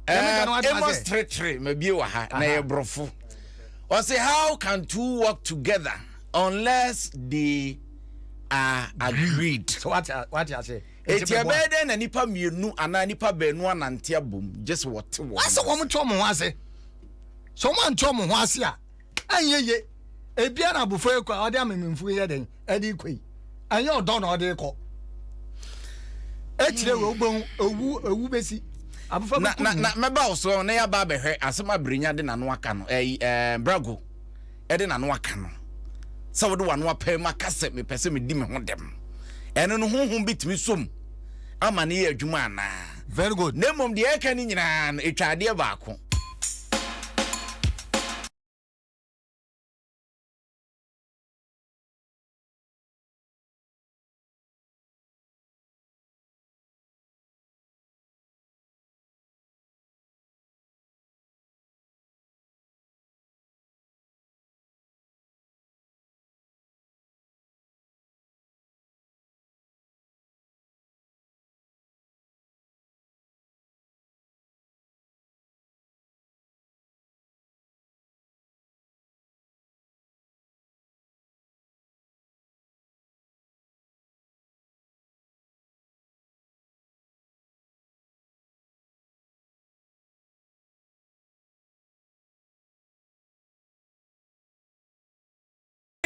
Amos 3:3 mabie wɔ ha na yɛ borɔfo ɔse how can two work together unless they are agreed. So wate wate ase. Eti ɛbɛyɛ dɛn na nipa mmienu anaa nipa baanu anante abom gye sɛ wɔte wɔn. Wɔsɛ wɔn te wɔn ho ase. Sɛ wɔn ante wɔn ho ase a ɛnyɛ ye. Ebia na abofra yi kɔ a ɔde amememfo yɛ dɛn ɛde kɔ yi. Ɛnyɛ ɔdɔ na ɔde kɔ. Ekyire wɔ wobɛhu ewu ewu besi. Abofra na na na mɛba wo so na yɛaba abɛhwɛ asɛm abirinya de n'ano aka no ɛyi ɛɛ brago. de n'ano aka no sɛ wode w'ano apɛ mu aka sɛ mepɛ sɛ medi me ho dɛm ɛno no honhom bi tumi som ama no yɛ adwuma anaa very good na mmom deɛ ɛka no nyinaa no ɛtwa adeɛ baako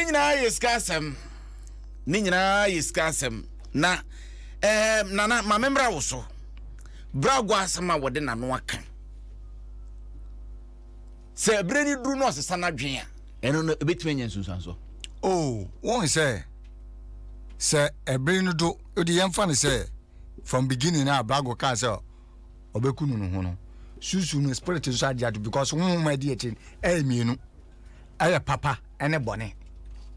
Ne nyinaa yɛ sika asɛm. Ne nyinaa yɛ sika asɛm. Na ɛɛ nana maame mmra wo so. Bragwa asɛm a wɔde n'ano aka. Sɛ ebere ni duru na ɔsesa n'adwene a, ɛno no ebetumi anya nsunsuansoɔ. Oh, wɔn sɛ sɛ ɛbere no do, odi yɛn fa no sɛ from beginning a Brago kaa sɛ ɔbɛku no no ho no susu no spirit nso agye ato because honhom a ɛdi akyi ɛyɛ mmienu ɛyɛ papa ɛne bɔne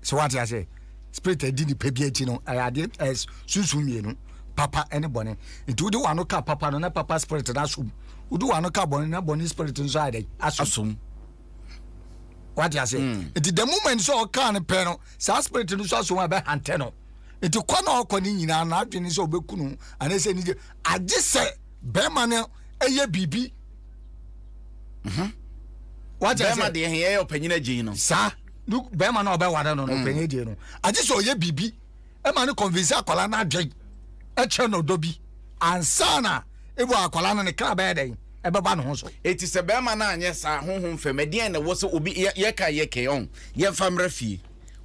so wate ase spirit adi nipa bi akyi no ɛyɛ adeɛ ɛyɛ susu mmienu papa ɛne bɔne nti wode wano ka papa no na papa spirit no asom wode wano ka bɔne na bɔne spirit nso ayɛ dɛ asom wate ase mm. nti the moment sɛ ɔkaa no pɛ no saa spirit no nso asom a ɛbɛhantɛ no nti kɔ na ɔkɔ ne nyinaa n'adwene sɛ ɔbɛku no anaasɛ ne gye agye sɛ bɛrima no ɛyɛ biribi mhm. wate ase bɛrima deɛ ɛyɛ ɔpanyin agye no saa bɛrima no ɔbɛware no no mm. ɔpanyin agye no agye sɛ ɔyɛ biribi. ɛma no convince akwadaa no adwen ɛkyerɛ no ɔdɔ bi ansa na ebu akwadaa no ne kra bɛyɛ dɛn ɛbɛba ne ho so. Eti sɛ bɛrima no anyɛ saa honhom fam ɛdeɛn na ɛwɔ sɛ obi yɛ yɛka yɛkɛn ɔn yɛmfa mmra fie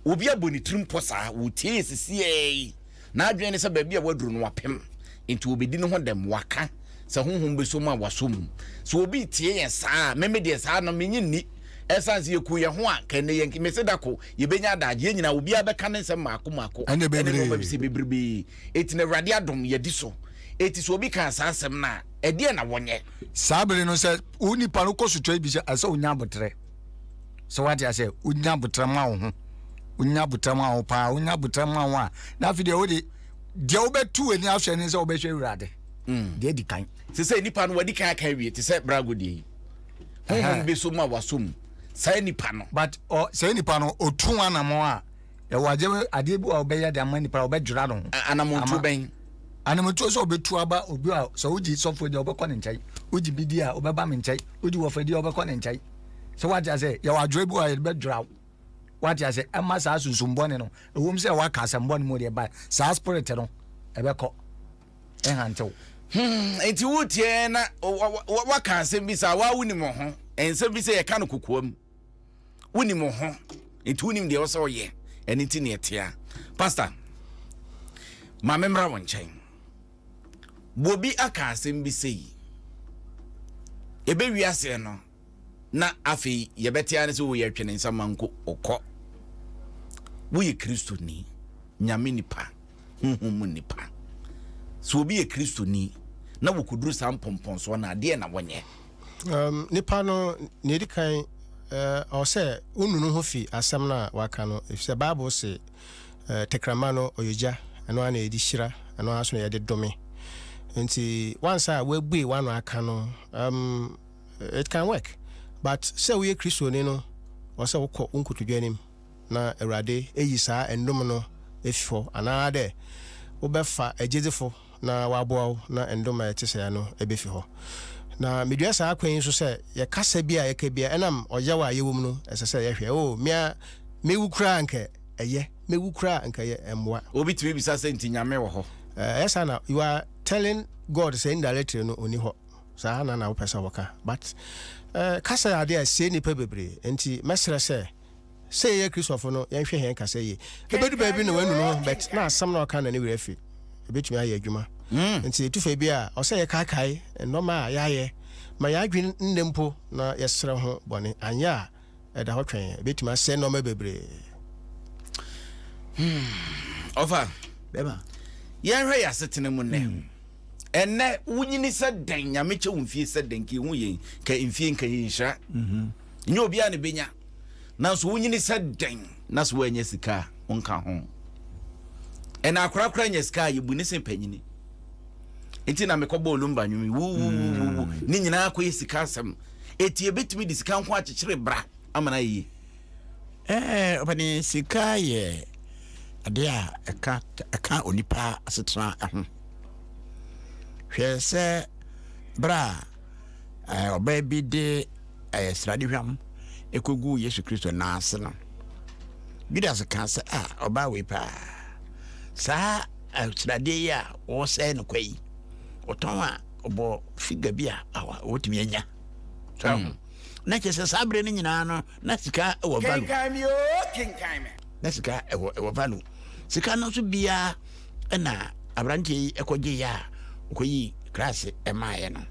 obi abɔ ne tirim pɔ saa wɔtie yɛ sisiɛ yi n'adwene ne sɛ baabi a waduru no wapem nti wɔbɛdi ne ho dɛm waka sɛ honhom bɛsɔ mu a wasɔ mu sɛ obi tie yɛn saa a meme deɛ saa no menye nni ɛsan sɛ yɛku yɛn ho a kɛnɛ yɛn mese da ko yɛbɛnya adagye yɛn nyinaa obiara bɛka ne nsɛm mmaako mmaako ɛne nneɛma bi sɛ bebrebe eti na awurade adom yɛdi so eti sɛ obi ka saa asɛm no a ɛdeɛ na wɔnyɛ. Saa bere no sɛ wo nipa no kɔ sotra bi sɛ ɛsɛ onya abotrɛ sɛ wate asɛ onya abotrɛ ma wo ho onya abotrɛ ma wo paa onya abotrɛ ma wo a na afei deɛ wode deɛ wobɛtu w'ani ahwɛ ne sɛ wobɛhwɛ awurade mm. deɛ adi kan sɛ sɛ nipa no wadi kan aka awie te sɛ brago deɛ yi honhom bɛso mu a wasɔ mu saa nipa no but ọ saa nipa no otu anamɔ a ɛwɔ adeɛ adeɛ bi a ɔbɛyɛ de ama nipa ɔbɛdwira no ho anamontuo bɛn anamontuo sɛ ɔbɛtu aba obi a sɛ wogye sɔfoɔ di a ɔbɛkɔ ne nkyɛn wogye bi di a ɔbɛba me nkyɛn wogye wɔfa di a ɔbɛkɔ ne nkyɛn sɛ wate asɛ yɛwɔ adwira bi a yɛde bɛdwira wo wate asɛ ɛma saa sunsum bɔne no ɛwom sɛ waka asɛm bɔne mu deɛ ba saa spirit no ɛbɛkɔ ɛhantew. Hmm, nti wotie na waka asɛm bi saa waa wonim wo ho nsɛm bi sɛ yɛka no kokoam wonim wo ho nti wonim deɛ wɔ sɛ woyɛ ɛno nti ne ɛtea pastor ma memmra wo nkyɛn bobi aka asɛm bi sei ɛbɛwi aseɛ no na afei yɛbɛte ara ne sɛ woyɛ twene nsa manko ɔkɔ. Woyɛ Kristoni, Nyame nipa, honhom mu nipa. Sɛ obi yɛ Kristoni na wɔkɔduru saa mpɔmpɔnsoɔ no a, deɛ na wɔnyɛ? Um, nipa no, nea edi kan, uh, ɔwɔ sɛ wonu no ho fi asɛm no a waka no, efisɛ Bible se uh, tɛkrɛma no ɔyɛ gya, ɛno ara na yɛde hyira, ɛno ara nso na yɛde dome. Nti, wansa a woabue w'ano aka no, um, It can work but sɛ woyɛ Kristoni no wɔ sɛ wokɔ wo nkotodwe anim na Awurade eyi saa ndom no efi hɔ anaa dɛ wobɛfa agyedzifo na wɔaboa wo na ndom a ɛte sɛɛ no ebefi hɔ. Na medua saa kwan yi so sɛ yɛ kasa bi a yɛka biara ɛnam ɔyaw a yɛwɔ mu no ɛsɛ sɛ yɛhwɛ oh mea mewu koraa anka ɛyɛ mewu koraa anka ɛyɛ ɛmmoa. Obi tumi bisa sɛ nti Nyame wɔ hɔ? Ɛyɛ saa na you are telling God sɛ indirectly no ɔnni hɔ. Saa na na wopɛ sɛ woka but eh, kasa yɛ adeɛ a ɛsɛe nnipa bebree nti mɛsrɛ sɛ sɛ yɛyɛ Kristofo no yɛnhwɛ yɛn kasa yie. Ɛbɛdu baabi na wanu ne ho but na asɛm na ɔka na ne werɛ afi. Ɛbɛtumi ayɛ adwuma. Nti ɛtu fa bi a ɔsɛ yɛkaakae nnoɔma a yɛayɛ ma yɛn adwene nnɛ mpo na yɛsrɛ ho bɔne anyɛ a ɛda hɔ twɛn yɛn. Ɛbɛtumi asɛe nnoɔma bebree. Hmm. Ɔfa, bɛma yɛnhwɛ yɛn asetena mu nnɛ. Hmm. Ɛnnɛ wonyini sɛ dɛn, Nyame kyɛ wo mfie sɛ dɛn, nka ehu yɛn, nka mfie nka yɛ nhyira. Mhm. Nyɛ obiara na ebenya. Nanso wonyini sɛ dɛn na sɛ woannya sika a, wonka ho. Ɛna akorakora nya sika a yɛbu ne sɛ panyini. Nti na mekɔbɔ olumba nnwom yi, wuwuwuwu, mm. ne nyinaa kɔyɛ sika asɛm. Eti ebetumi de sika nko akyekyere bra ama no ayɛ yie. Ɛɛ, ɔpɛni sika yɛ adeɛ a ɛka ɛka onipa asetena ho. Hwɛ sɛ berɛ a ɛɛ ɔbaa bi de ɛɛ sradehwam ɛkɔguu Yesu Kristo nan ase no, Judas kaa sɛ, a ɔbaa wei paa, saa sradeɛ yi a wɔresɛe no kwa yi, ɔtɔn a ɔbɔ figa bi a wɔtumi anya. Hmm. Na kyerɛ sɛ saa berɛ no nyinaa no na sika wɔ value. Kenkan me oo, kenkan me. Na sika ɛwɔ ɛwɔ value. Sika no nso biara ɛna aberanteɛ yi ɛkɔgye yɛ a ɔkɔyi kraase ɛmaeɛ no.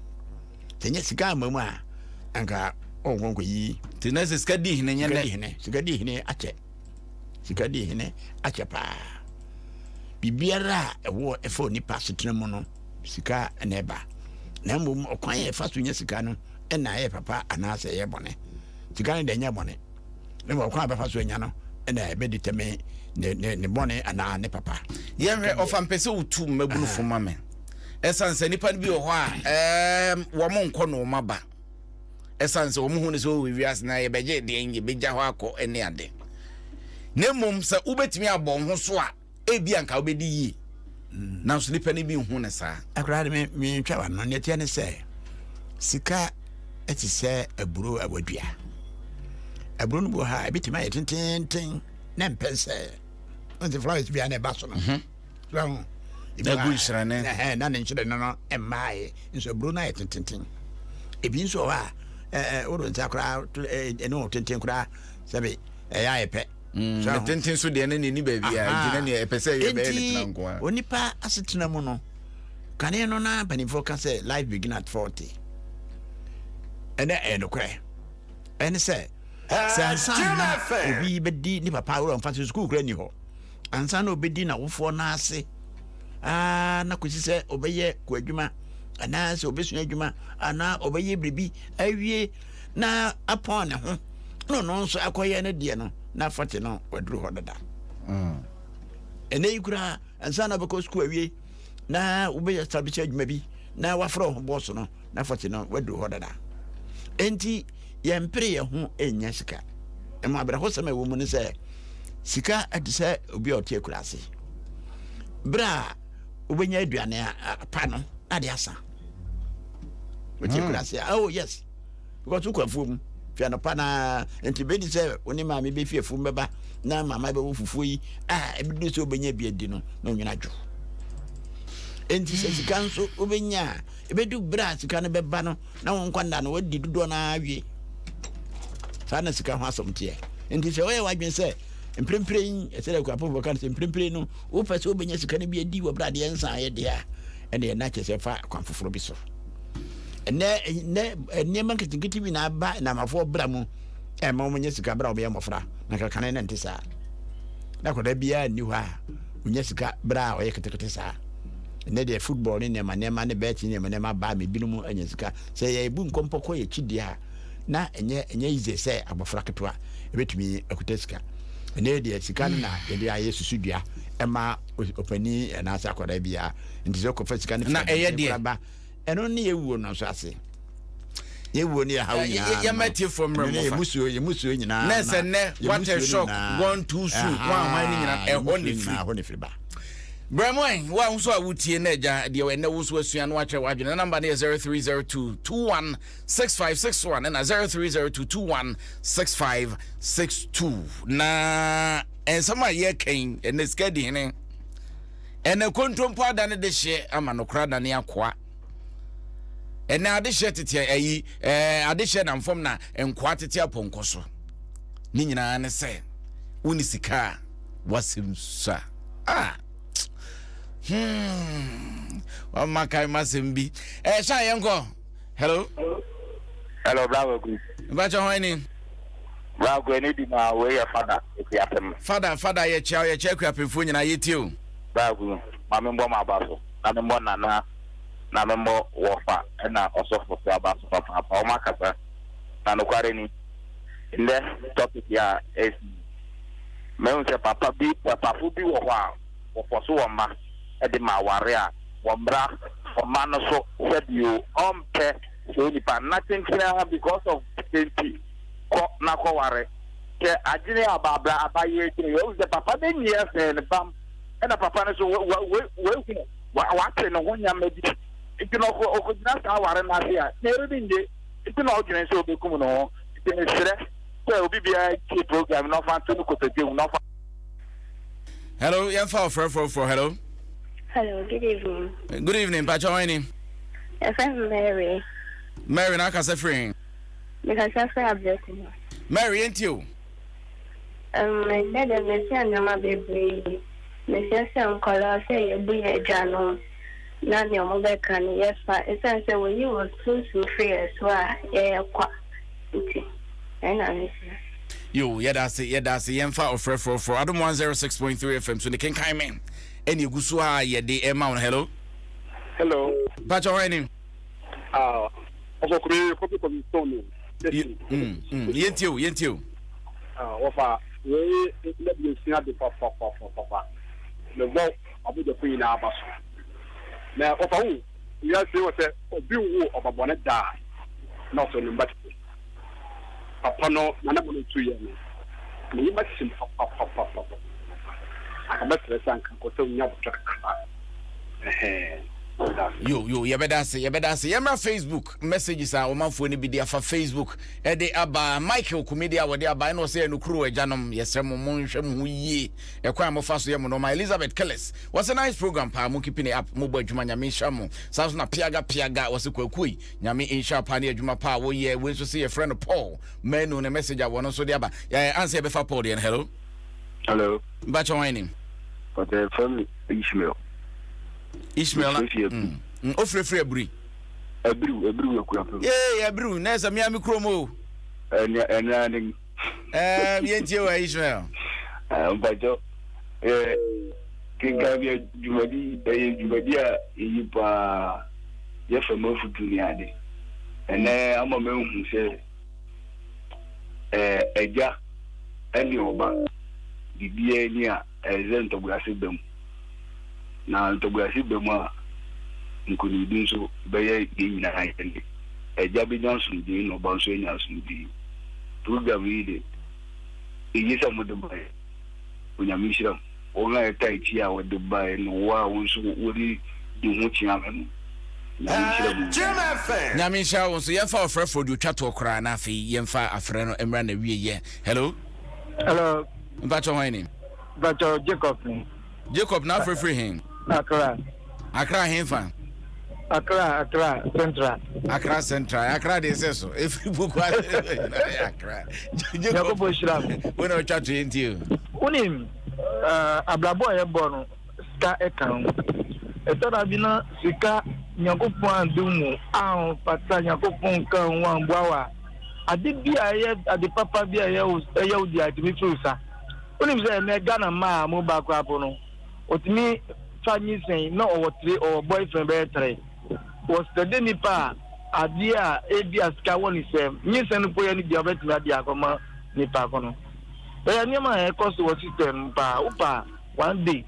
Sɛ nyɛ sika ama mu a anka ɔnkɔ nkɔyi. Nti na sɛ sika di hene nyɛ nɛ. Sika di hene, sika di hene akyɛ. Sika di hene akyɛ paa. Biribiara a ɛwɔ ɛfa onipa asetena mu no sika na ɛba. Na mmom ɔkwan a ɛfa so nya sika no ɛna ɛyɛ papa anaasɛ ɛyɛ bɔne. Sika no deɛ ɛnyɛ bɔne. Na mmom ɔkwan a bɛfa so anya no ɛna ɛbɛdetɛme ne ne ne bɔne anaa ne papa. Yɛnhwɛ ɔfa mpɛ sɛ wotu mmabunu fo ma me. Ɛsiane sɛ nnipa no bi wɔ hɔ a ɛɛm wɔn nkɔ na wɔn aba. Ɛsiane sɛ wɔn hu no sɛ wɔwɔ wiase na yɛbɛgye deɛn yɛbɛgya hɔ akɔ ne ade. Na mmom sɛ wobɛtumi abɔ wo ho so a ebi anka wobɛdi yie. Nanso nnipa no bi nhu no saa. Akora de mentwa w'ano nea ɛteɛ ne sɛ sika te sɛ aburo a wadua. Aburo no bi wɔ ha a ebetumi ayɛ tententen na mpɛ sɛ. Nti flowers bi a na ɛba so no. Mhm. So ho. Ebi gu nhyerɛne. Ɛhɛn na ne nhyerɛne no mmaae. Nso aburo no ayɛ tententen. Ebi nso wɔ hɔ a ɛɛ wode nsa koraa ɛne wɔ tenten koraa sɛbe ɛyɛ ayɛ pɛ. Mm, ne tenten so deɛ ne n'ani baabi a nti na nea ɛpɛ sɛ ɛyɛ bɛyɛ ne tena nko ara. Onipa asetena mu no kane no na mpanimfoɔ ka sɛ life begin at 40. Ɛnɛ ɛyɛ nokorɛ. Ɛne sɛ sɛ ansa na obi bɛdi ne papa awura mfa so sukuu kura ni hɔ ansa na obɛdi n'awofoɔ no ase aa na kɔsi sɛ ɔbɛyɛ kɔ adwuma anaa sɛ ɔbɛsua adwuma anaa ɔbɛyɛ biribi awie na apɔn ne ho na ɔno nso akɔyɛ no deɛ no na fɔte no waduru hɔ dada mm. ɛnɛ yi koraa ansa na wobɛkɔ sukuu awie na wobɛyɛ establish adwuma bi na wafrɛ wo ho bɔɔso no na fɔte no waduru hɔ dada enti yɛmpere yɛn ho nnya sika ɛmu awerɛhosɛm a ɛwɔ mu ne sɛ sika ɛte sɛ obi a ɔte akuraase berɛ a wobɛnya aduane pa no na de asa wote hmm. akuraase a oh yes because wokɔ afuo mu fi anɔpa na nti bɛdi sɛ wo ne maame bɛfi afuom bɛba na mama bɛwɔ fufuo yi a ɛbɛdu sɛ wobɛnya bi adi no na ɔnwena adwo enti sɛ sika nso wobɛnya a ɛbɛdu berɛ a sika no bɛba no na wo nkwa nna no wadi dodoɔ no ara wie saa na sika ho asɛm teɛ nti sɛ woyɛ w'adwene sɛ mprempren ɛsɛ dɛ akuapɔfoɔ ka no sɛ mprempren no wopɛ sɛ wobɛnya sika no bi adi wɔ berɛ adeɛ nsa ayɛ deɛ a ɛne ɛna kyɛ sɛ fa kwan foforɔ bi so ɛnɛ ɛnɛ nneɛma nketenkete bi na aba namafoɔ bra mu ɛma wɔn nyɛ sika bra wɔn yɛ mmɔfra na kakane na nte saa na akwadaa biara nni hɔ a ɔnya sika bra a ɔyɛ ketekete saa Ɛnnɛ deɛ football ne nneɛma nneɛma ne bet ne nneɛma nneɛma aba ama ebinom anya sika. Sɛ yɛbu nkɔmpɔ kɔ yɛn akyi deɛ a, na ɛnyɛ ɛnyɛ easy sɛ abɔfra ketewa ebetumi akuta sika. Ɛnnɛ deɛ sika no na yɛde ayɛ susudua ɛma ɔpanin anaasɛ akwadaa biara. Nti sɛ ɔkɔfa sika no fi abɔnten koraa ba, ɛno ne yɛwuo no nso ase. Yɛwuo ne yɛhaw nyinaa no. Yɛma tiefoɔ mmerɛ mmɔfa. Yɛmusuo yɛmusuo nyinaa. Na sɛ nnɛ what a shock gone too soon hwan hwan ne nyinaa ɛhɔ ne firi. Ɛhɔ ne firi ba. Brɛ mu ɛ, wo a nso a wotie na agya deɛ ɛnɛ wo nso asua no akyerɛ w'adwene. Na namba no yɛ 0302 216561 ɛna 0302 216562. Na nsɛm a yɛka yi ɛnɛ sika di hene. Ɛnɛ kontompo adane de hyeɛ ama nokora adane akoa. Ɛnɛ adehyeɛ tete ayi ɛɛ adehyeɛ nam fam na nkoa tete apɔnkɔ so. Ne nyinaa ne sɛ wone sika a wasɛm sua. Ah! Hmm. Wama kae masɛm bi. Eh, Shan yɛnkɔ. Hello. Hello, Bravo Ku. Mpakyɛ hwan ni? Bravo Ku, ɛne di ma wei yɛ fada Akuapem. Fada, fada yɛkyia wo, yɛkyia Akuapemfoɔ nyinaa, yɛtie o. Bravo Ku, ma me mbɔ m'aba so, na me mbɔ Nana, na me mbɔ Wɔfa ɛna Ɔsɔfo so aba so papaapa, wɔn akasa, na nokware ni, ndɛ topic yi a ɛsi yi, Mahu sɛ papa bi, papafo bi wɔ hɔ a, wɔfɔso wɔn mma de ma aware a, wɔmmra wɔn mma no so sɛ bio, ɔmpɛ saa onipa no. Na kyenkyen ara because of sika nti, kɔ na kɔware. Hwɛ adwene a aba abayɛ adwene yi. Wahu sɛ papa no anyi afɛn no bam, ɛna papa no nso wahu, wate ne ho nneɛma bi. Nti na ɔkɔgyina saa aware no ase a, na ɛrennye. Nti na ɔdwene sɛ ɔbɛkum ne ho. Nti mesrɛ. Sɛ obi biara ntie program na ɔfa nto ne kotodwe mu na ɔfa. Hello, yɛmfa ɔfrɛfrɛfrɛ. Hello. Hello, good evening. Good evening, Pacha Wani. Yɛfrɛ me Mary. Mary, na akasa firi he? Mekasa firi Abrɛkuma. Mary, yɛntie o. Um, ɛnnɛ deɛ mesua nneɛma bebree. Mesua sɛ nkwadaa sɛ yɛbu yɛn agyanom na nea wɔbɛka no yɛfa. Ɛsiane sɛ wɔyi wɔn sunsum firi yɛn so a, yɛyɛ kwa. Nti, ɛna mesua. Yo, yɛda ase, yɛda ase. Yɛmfa ɔfrɛfrɛfrɛ. Adom 106.3 FM so ne kenkan me. Ɛne egu so a yɛde ɛma wo no. Hello. Hello. Pacha hwan ni? Ah, ɔfɔ kumi kofi kofi stone no. Yɛntie o, yɛntie o. Ah, wɔfa wei na bi esua de papapapapa. Mebɔ abɔgyafo nyinaa aba so. Na wɔfa wo wiase wɔ sɛ obi nwo ɔba bɔne da a na ɔsɔ ne mba tete. Papa no na ne bɔne tu yɛ no. Ne yam ahyem papapapapapa. Anka mɛsrɛ sɛ anka nkɔsɛ onya abotire kakra. Ɛhɛn. Yo yo yɛbɛda ase yɛbɛda ase yɛmmra Facebook messages a ɔmanfoɔ no bi de afa Facebook ɛde aba Michael Kumidi a wɔde aba ɛna ɔsɛ ɛnokuro agyanom yɛsrɛ mo monhwɛ mo ho yie ɛkwan a mofa so yɛ mo nɔɔma Elizabeth Kellis wɔsɛ nice program paa mo keeping it up mobɔ adwuma nyame nhyira mo saa nso na Piaga Piaga wɔsɛ kwakuo yi nyame nhyira paa ne adwuma paa wɔyɛ wei nso sɛ yɛfrɛ no Paul Manu ne message a wɔno nso de aba ansa yɛbɛfa Paul deɛ no hello Hello. Mpakyɛ wɔn anim. Ɔtɛ fam Ishmael. Ishmael na mm, ofirifiri aburi. Abiriw abiriw akurapem. Yee abiriw na ɛsɛ mmea mi kurom o. Ɛnua ɛnua ne. Ɛɛ yɛn tie wa Ishmael. Ɛɛ mpakyɛ ɛɛ kenkan bi dwumadi ɛyɛ dwumadi a eyi paa yɛ fam afutu ne ade ɛnɛ ama mɛ hu sɛ ɛɛ ɛgya ɛne ɔba biribiara ni a ɛyɛ sɛ ntɔguase ba mu. Na ntɔguase ba mu a, nkonimdi nso bɛyɛ yɛn nyinaa yɛn de. Agya bɛnya asomdwoe na ɔba nso anya asomdwoe. Program yi de, eye sɛ mode baeɛ. Onyame nhyira mo. Wɔn a ɛtaa akyi a wɔde baeɛ ne wo a wo nso wode di ho kyea me no, Nyame nhyira mo nyinaa. Nyame nhyira wo nso. Yɛmfa ɔfrɛfoɔ deɛ ɔtwa toɔ koraa na afei yɛmfa afrɛ no mmra n'awieɛ. Hello. Hello. Mpakyɛ hwan ni? Mpakyɛ Jacob ni. Jacob na afrɛfrɛ he? Accra. Accra he fa? Accra, Accra Central. Accra Central. Accra de sɛ so. Efiri Boko ase nyinaa yɛ Accra. Jacob hyira mo. Wo na ɔtwa to yɛ nti o. Wonim uh, abrabɔ a yɛbɔ no sika ɛka ho. Ɛtɔ da bi na sika Nyankopɔn andom mu amfata Nyankopɔn nka ho amboa wo a ade bi a ɛyɛ ade papa bi a ɛyɛ wo ɛyɛ wo deɛ ɛtumi firi wo sa. Wonim sɛ ɛnɛ Ghana mmaa a mo ba koraa po no otumi fa nyinsɛn na ɔwɔ tire ɔwɔ boyfriend bɛyɛ tere. Wɔsɛde nipa a adeɛ a ebi a sika wɔ ne nsam nyinsɛn no po yɛ no bia ɔbɛtumi ade akɔma nipa ko no. Ɛyɛ nneɛma a ɛkɔ so wɔ system mu paa. Wopa one day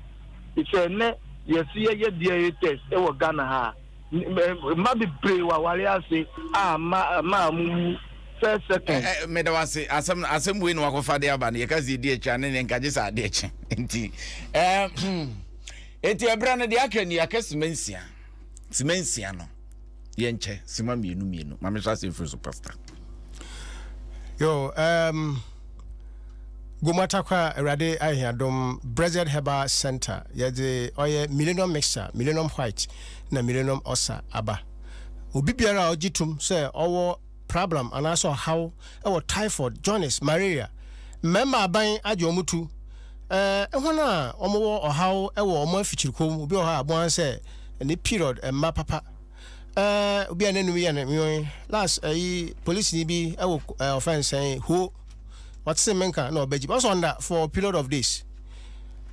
sɛ ɛnɛ yɛsi yɛyɛ DNA test ɛwɔ Ghana ha a Mma bebree wɔ aware ase a mma mma a wɔn wu first second. Ɛ ɛ meda wo ase asɛm asɛm wei na wakɔfa de aba no yɛka sɛ yɛdi akyi a ne ne nka gye sɛ adeɛ kye nti ɛɛ hmm eti ɛberɛ no deɛ aka ni aka sima nsia sima nsia no yɛnkyɛ sima mmienu mmienu maame nso asɛm firi so pastor. Yo, um, Gomatakwa Awurade Ahiadom Brezed Herbal Center yɛdze ɔyɛ Millennium Mixture, Millennium White na Millennium Ulcer aba. Obi biara a ɔgye tom sɛ ɔwɔ prablam anaasɛ ɔhaw wɔ typhoid, jaundice, malaria, mmarima aban agye wɔn tu, eh, hɔn a wɔwɔ ɔhaw wɔ wɔn afikyirikɔ mu, obi wɔ hɔ a boa sɛ ne period mma papa, eh, obi a n'anum yɛ no nwoe, last ayi polisini bi wɔ eh, ɔfɛn sɛn huo, ɔtse me nka na ɔbɛgye, ɔsɛ ɔnda for a period of days.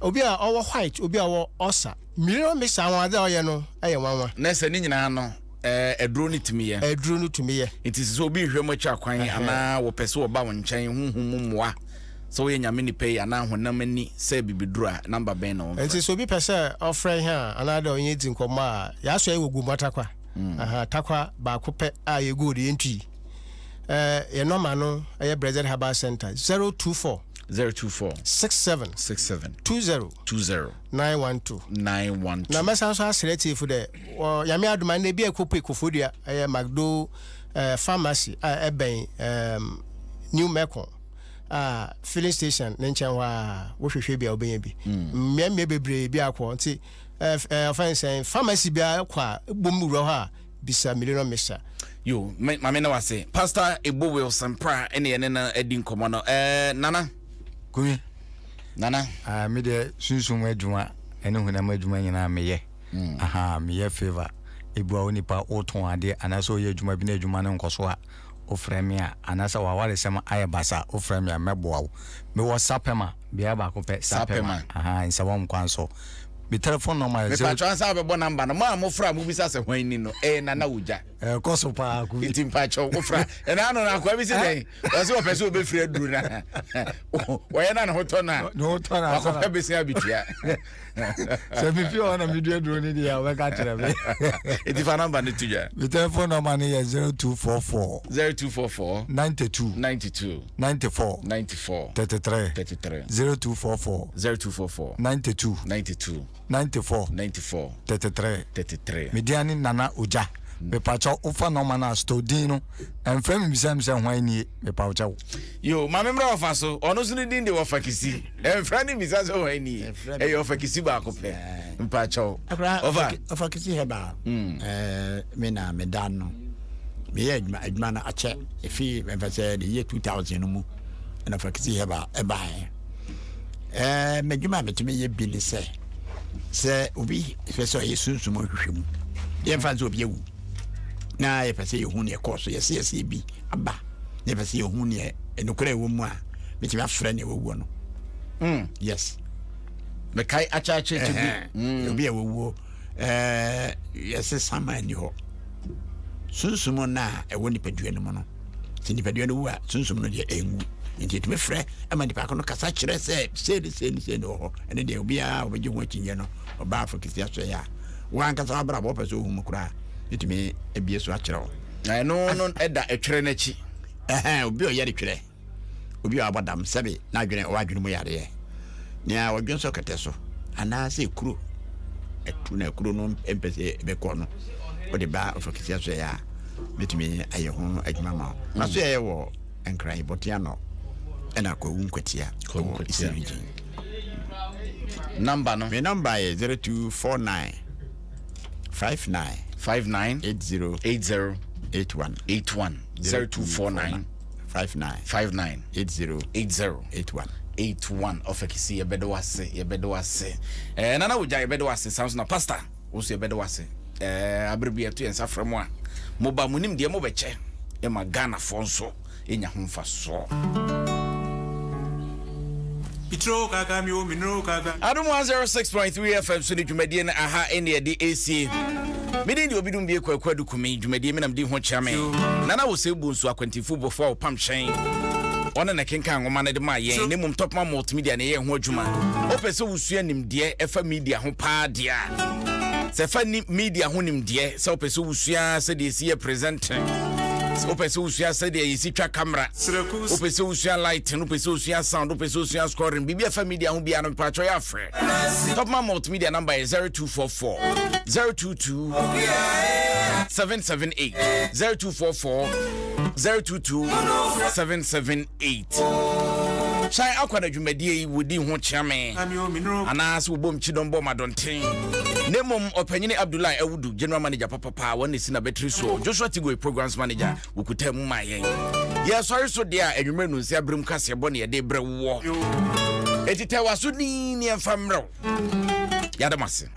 Obi a ɔwɔ white, obi a ɔwɔ ulcer. Miriam mesa anwanwadze a ɔyɛ no yɛ nwanwa. Na sɛ ne nyinaa no, aduro no tumi yɛ. Aduro no tumi yɛ. Nti sɛ obi rehwɛ mu akyi akwan anaa wɔpɛ sɛ wɔba wo nkyɛn honhom mu mmoa sɛ woyɛ nyame nipa yi anaa honam ani sɛ bibiduro a, namba bɛn na wɔmfrɛ? Nti sɛ obi pɛ sɛ ɔfrɛ hɛn a anaa dɛ ɔnye dzi nkɔmbɔ a, yɛasoɛe wɔ Gomua Tarkwa. Aha, Tarkwa baako pɛ a yɛ gold yɛntui. Yɛn nɔma no yɛ Brezed Herbal Centre, 024. 024. 67. 67. 20. 20. 912. 912. Na mɛsan nso asrɛ atiefo dɛ wɔ Nyame adom a ndɛ bi a ɛkɔpue Koforidua ɛyɛ Macdo eh, pharmacy a ɛbɛn um, New Mekon a filling station ne nkyɛn hɔ a wohwehwɛ bi a wobɛnya bi. Mm. Mmeammea bebree bi akɔ nti eh, eh, ɔfɛn sɛn pharmacy bi a ɛkɔ a bom wura hɔ a bisa Millennium Mixture. Yo, me, maame na wase. Pastor Ebo Wilson Pra ɛne yɛne no adi nkɔmmɔ no. Eh, Nana. Kumi. Nana. Ah, me deɛ sunsum adwuma ɛne honam adwuma nyinaa meyɛ. Mm. Aha, meyɛ favor. Ebua wo nipa wotɔn adeɛ anaasɛ woyɛ adwuma bi na adwuma no nkɔ so a, wofrɛ me a, anaasɛ w'awaresɛm ayɛ basa a, wofrɛ me a mɛboa wo. Mewɔ Sapema, beaeɛ baako pɛ, Sapema. Aha, Nsawam kwan so. Me telephone number yɛ zero. Mepatwa ansa wobɛbɔ number no, mo a mofrɛ a mobisa sɛ hwan ni no, ɛyɛ Nana Wogya. Ɛkɔ so paa Kofi. Nti mpakyɛw wofra ɛna ano no akoa bi sɛ dɛn ɔsɛ wɔpɛ sɛ wɔbɛfiri aduru no wɔyɛ na ne ho tɔ no a wakɔpɛ bɛsia abɛtua. Sɛ mefi hɔ na medu aduro no deɛ a wobɛka kyerɛ me. Ɛti fa namba no to dwa. Me telephone number no yɛ 0244 0244 92 92 94 94 33 33 0244 0244 92 92 94 94 33 33. Me din ne Nana Ogya. Mepakyɛw wofa nɔma no a store din no ɛmfrɛ me bisa me sɛ hwan nie mepakyɛw. Yo, maame mmra wɔfa so. Ɔno nso ne din de wɔfa kisi. Ɛmfrɛ ne bisa sɛ hwan nie. Ɛyɛ ɔfa kisi baako pɛ. Mpakyɛw. Ɔfa. Ɔfa kisi hɛba. Mm. Eh, me na me dan no. Meyɛ adwuma adwuma no akyɛ. Efi mfa sɛ the year 2000 no mu. Ɛna ɔfa kisi hɛba ɛbaeɛ. Ɛɛ m'adwuma a metumi yɛ bi ne sɛ sɛ obi pɛ sɛ ɔyɛ sunsum nhwehwɛ mu yɛmfa sɛ obi awu na yɛpɛ sɛ yɛhu neɛ ɛkɔɔ so yɛsɛ yɛsɛ bi aba na yɛpɛ sɛ yɛhu neɛ nokorɛ ɛwɔ mu a metumi afrɛ neɛ wawuo no mm. Yes. Mekae akyɛakyɛ kyɛ bi mm. Obi a wawuo yɛsɛ sama ni hɔ sunsum no a ɛwɔ nipadua no mu no sɛ nipadua no wu a sunsum no deɛ ɛnwu nti ɛtumi frɛ ma nipa ko no kasa kyerɛ sɛ sei ne sei ne sei ne wɔ hɔ. Ɛne deɛ obiara a ɔbɛgye ho akyinnyeɛ no ɔbaa afo kɛsi asɔeɛ a wankasa wabrabɔ ɔpɛ sɛ ɔhu mu koraa ɛtumi abie so akyerɛ wo. Na ɛno no ɛda ɛtwerɛ no akyi. Ɛhɛn obi a ɔyɛ de twerɛ obi a wabɔ dam sɛbe n'adwene ɔwɔ adwene mu yareɛ nea ɔdwen sɛ kɛtɛ so anaasɛ kuro ɛtu na kuro no mpɛ sɛ ɛbɛkɔ no wode ba ɔfakisi asɔeɛ a mɛtumi ayɛ ho adwuma ma wo. Masɔeɛ wɔ Nkran Bɔteanɔ ɛna Kwawu Nkwatia wɔ Eastern Region. Number no? Me number yɛ 0249 59 59 80 80 81 81 0249 59 59 80 80 81 81. Ɔfakisi yɛbɛde wase, yɛbɛde wase. Eh, nana wogya yɛbɛde wase saa nso na pastor wo nso yɛbɛde wase. Eh, abere bi yɛto yɛn nsa frɛ mo a moba mo nim deɛ mobɛkyɛ ma Ghanafoɔ nso nya ho mfasoɔ. Adom 106.3 FM so ne dwumadie no aha ɛne ɛde ɛsie. Mede deɛ obi dum bie kwaku adu kumi dwumadie menam di ho kyea me. Nana wɔ sɛ bu nso akwantifo bɔfo a wɔpam hyɛn. Ɔne na kenkan nwoma no de maa yɛn na mmom Topman Multimedia na ɛyɛ ho adwuma. Wopɛ sɛ wosua nimdeɛ ɛfa media ho paa deɛ a, sɛ ɛfa ni media ho nimdeɛ sɛ wopɛ sɛ wosua sɛdeɛ ɛsi yɛ presenting, wopɛ sɛ wosua sɛdeɛ yɛsi twa camera, wopɛ sɛ wosua lighting, wopɛ sɛ wosua sound, wopɛ sɛ wosua scoring, biribi a ɛfa media ho biara no mpakyɛ yɛ afrɛ. Topman Multimedia number yɛ 0244 022 778 0244 022 778. Hyɛn akwa na dwumadie yi wodi ho kyeame anaasɛ wɔbom kyidɔm bɔ madɔnten na mmom ɔpanyini Abdullahi Awudu general manager papapa wɔn na ɛsi na bɛtiri soɔ Joshua Tigoe programs manager wɔkuta mu ma yɛn yɛsɔre so deɛ a anwummerɛ no nsi aberɛ mu kaseɛ bɔ ne yɛde brɛ woɔ ɛti tɛ waso ni ne ɛmfa mmerɛw yɛadam ase.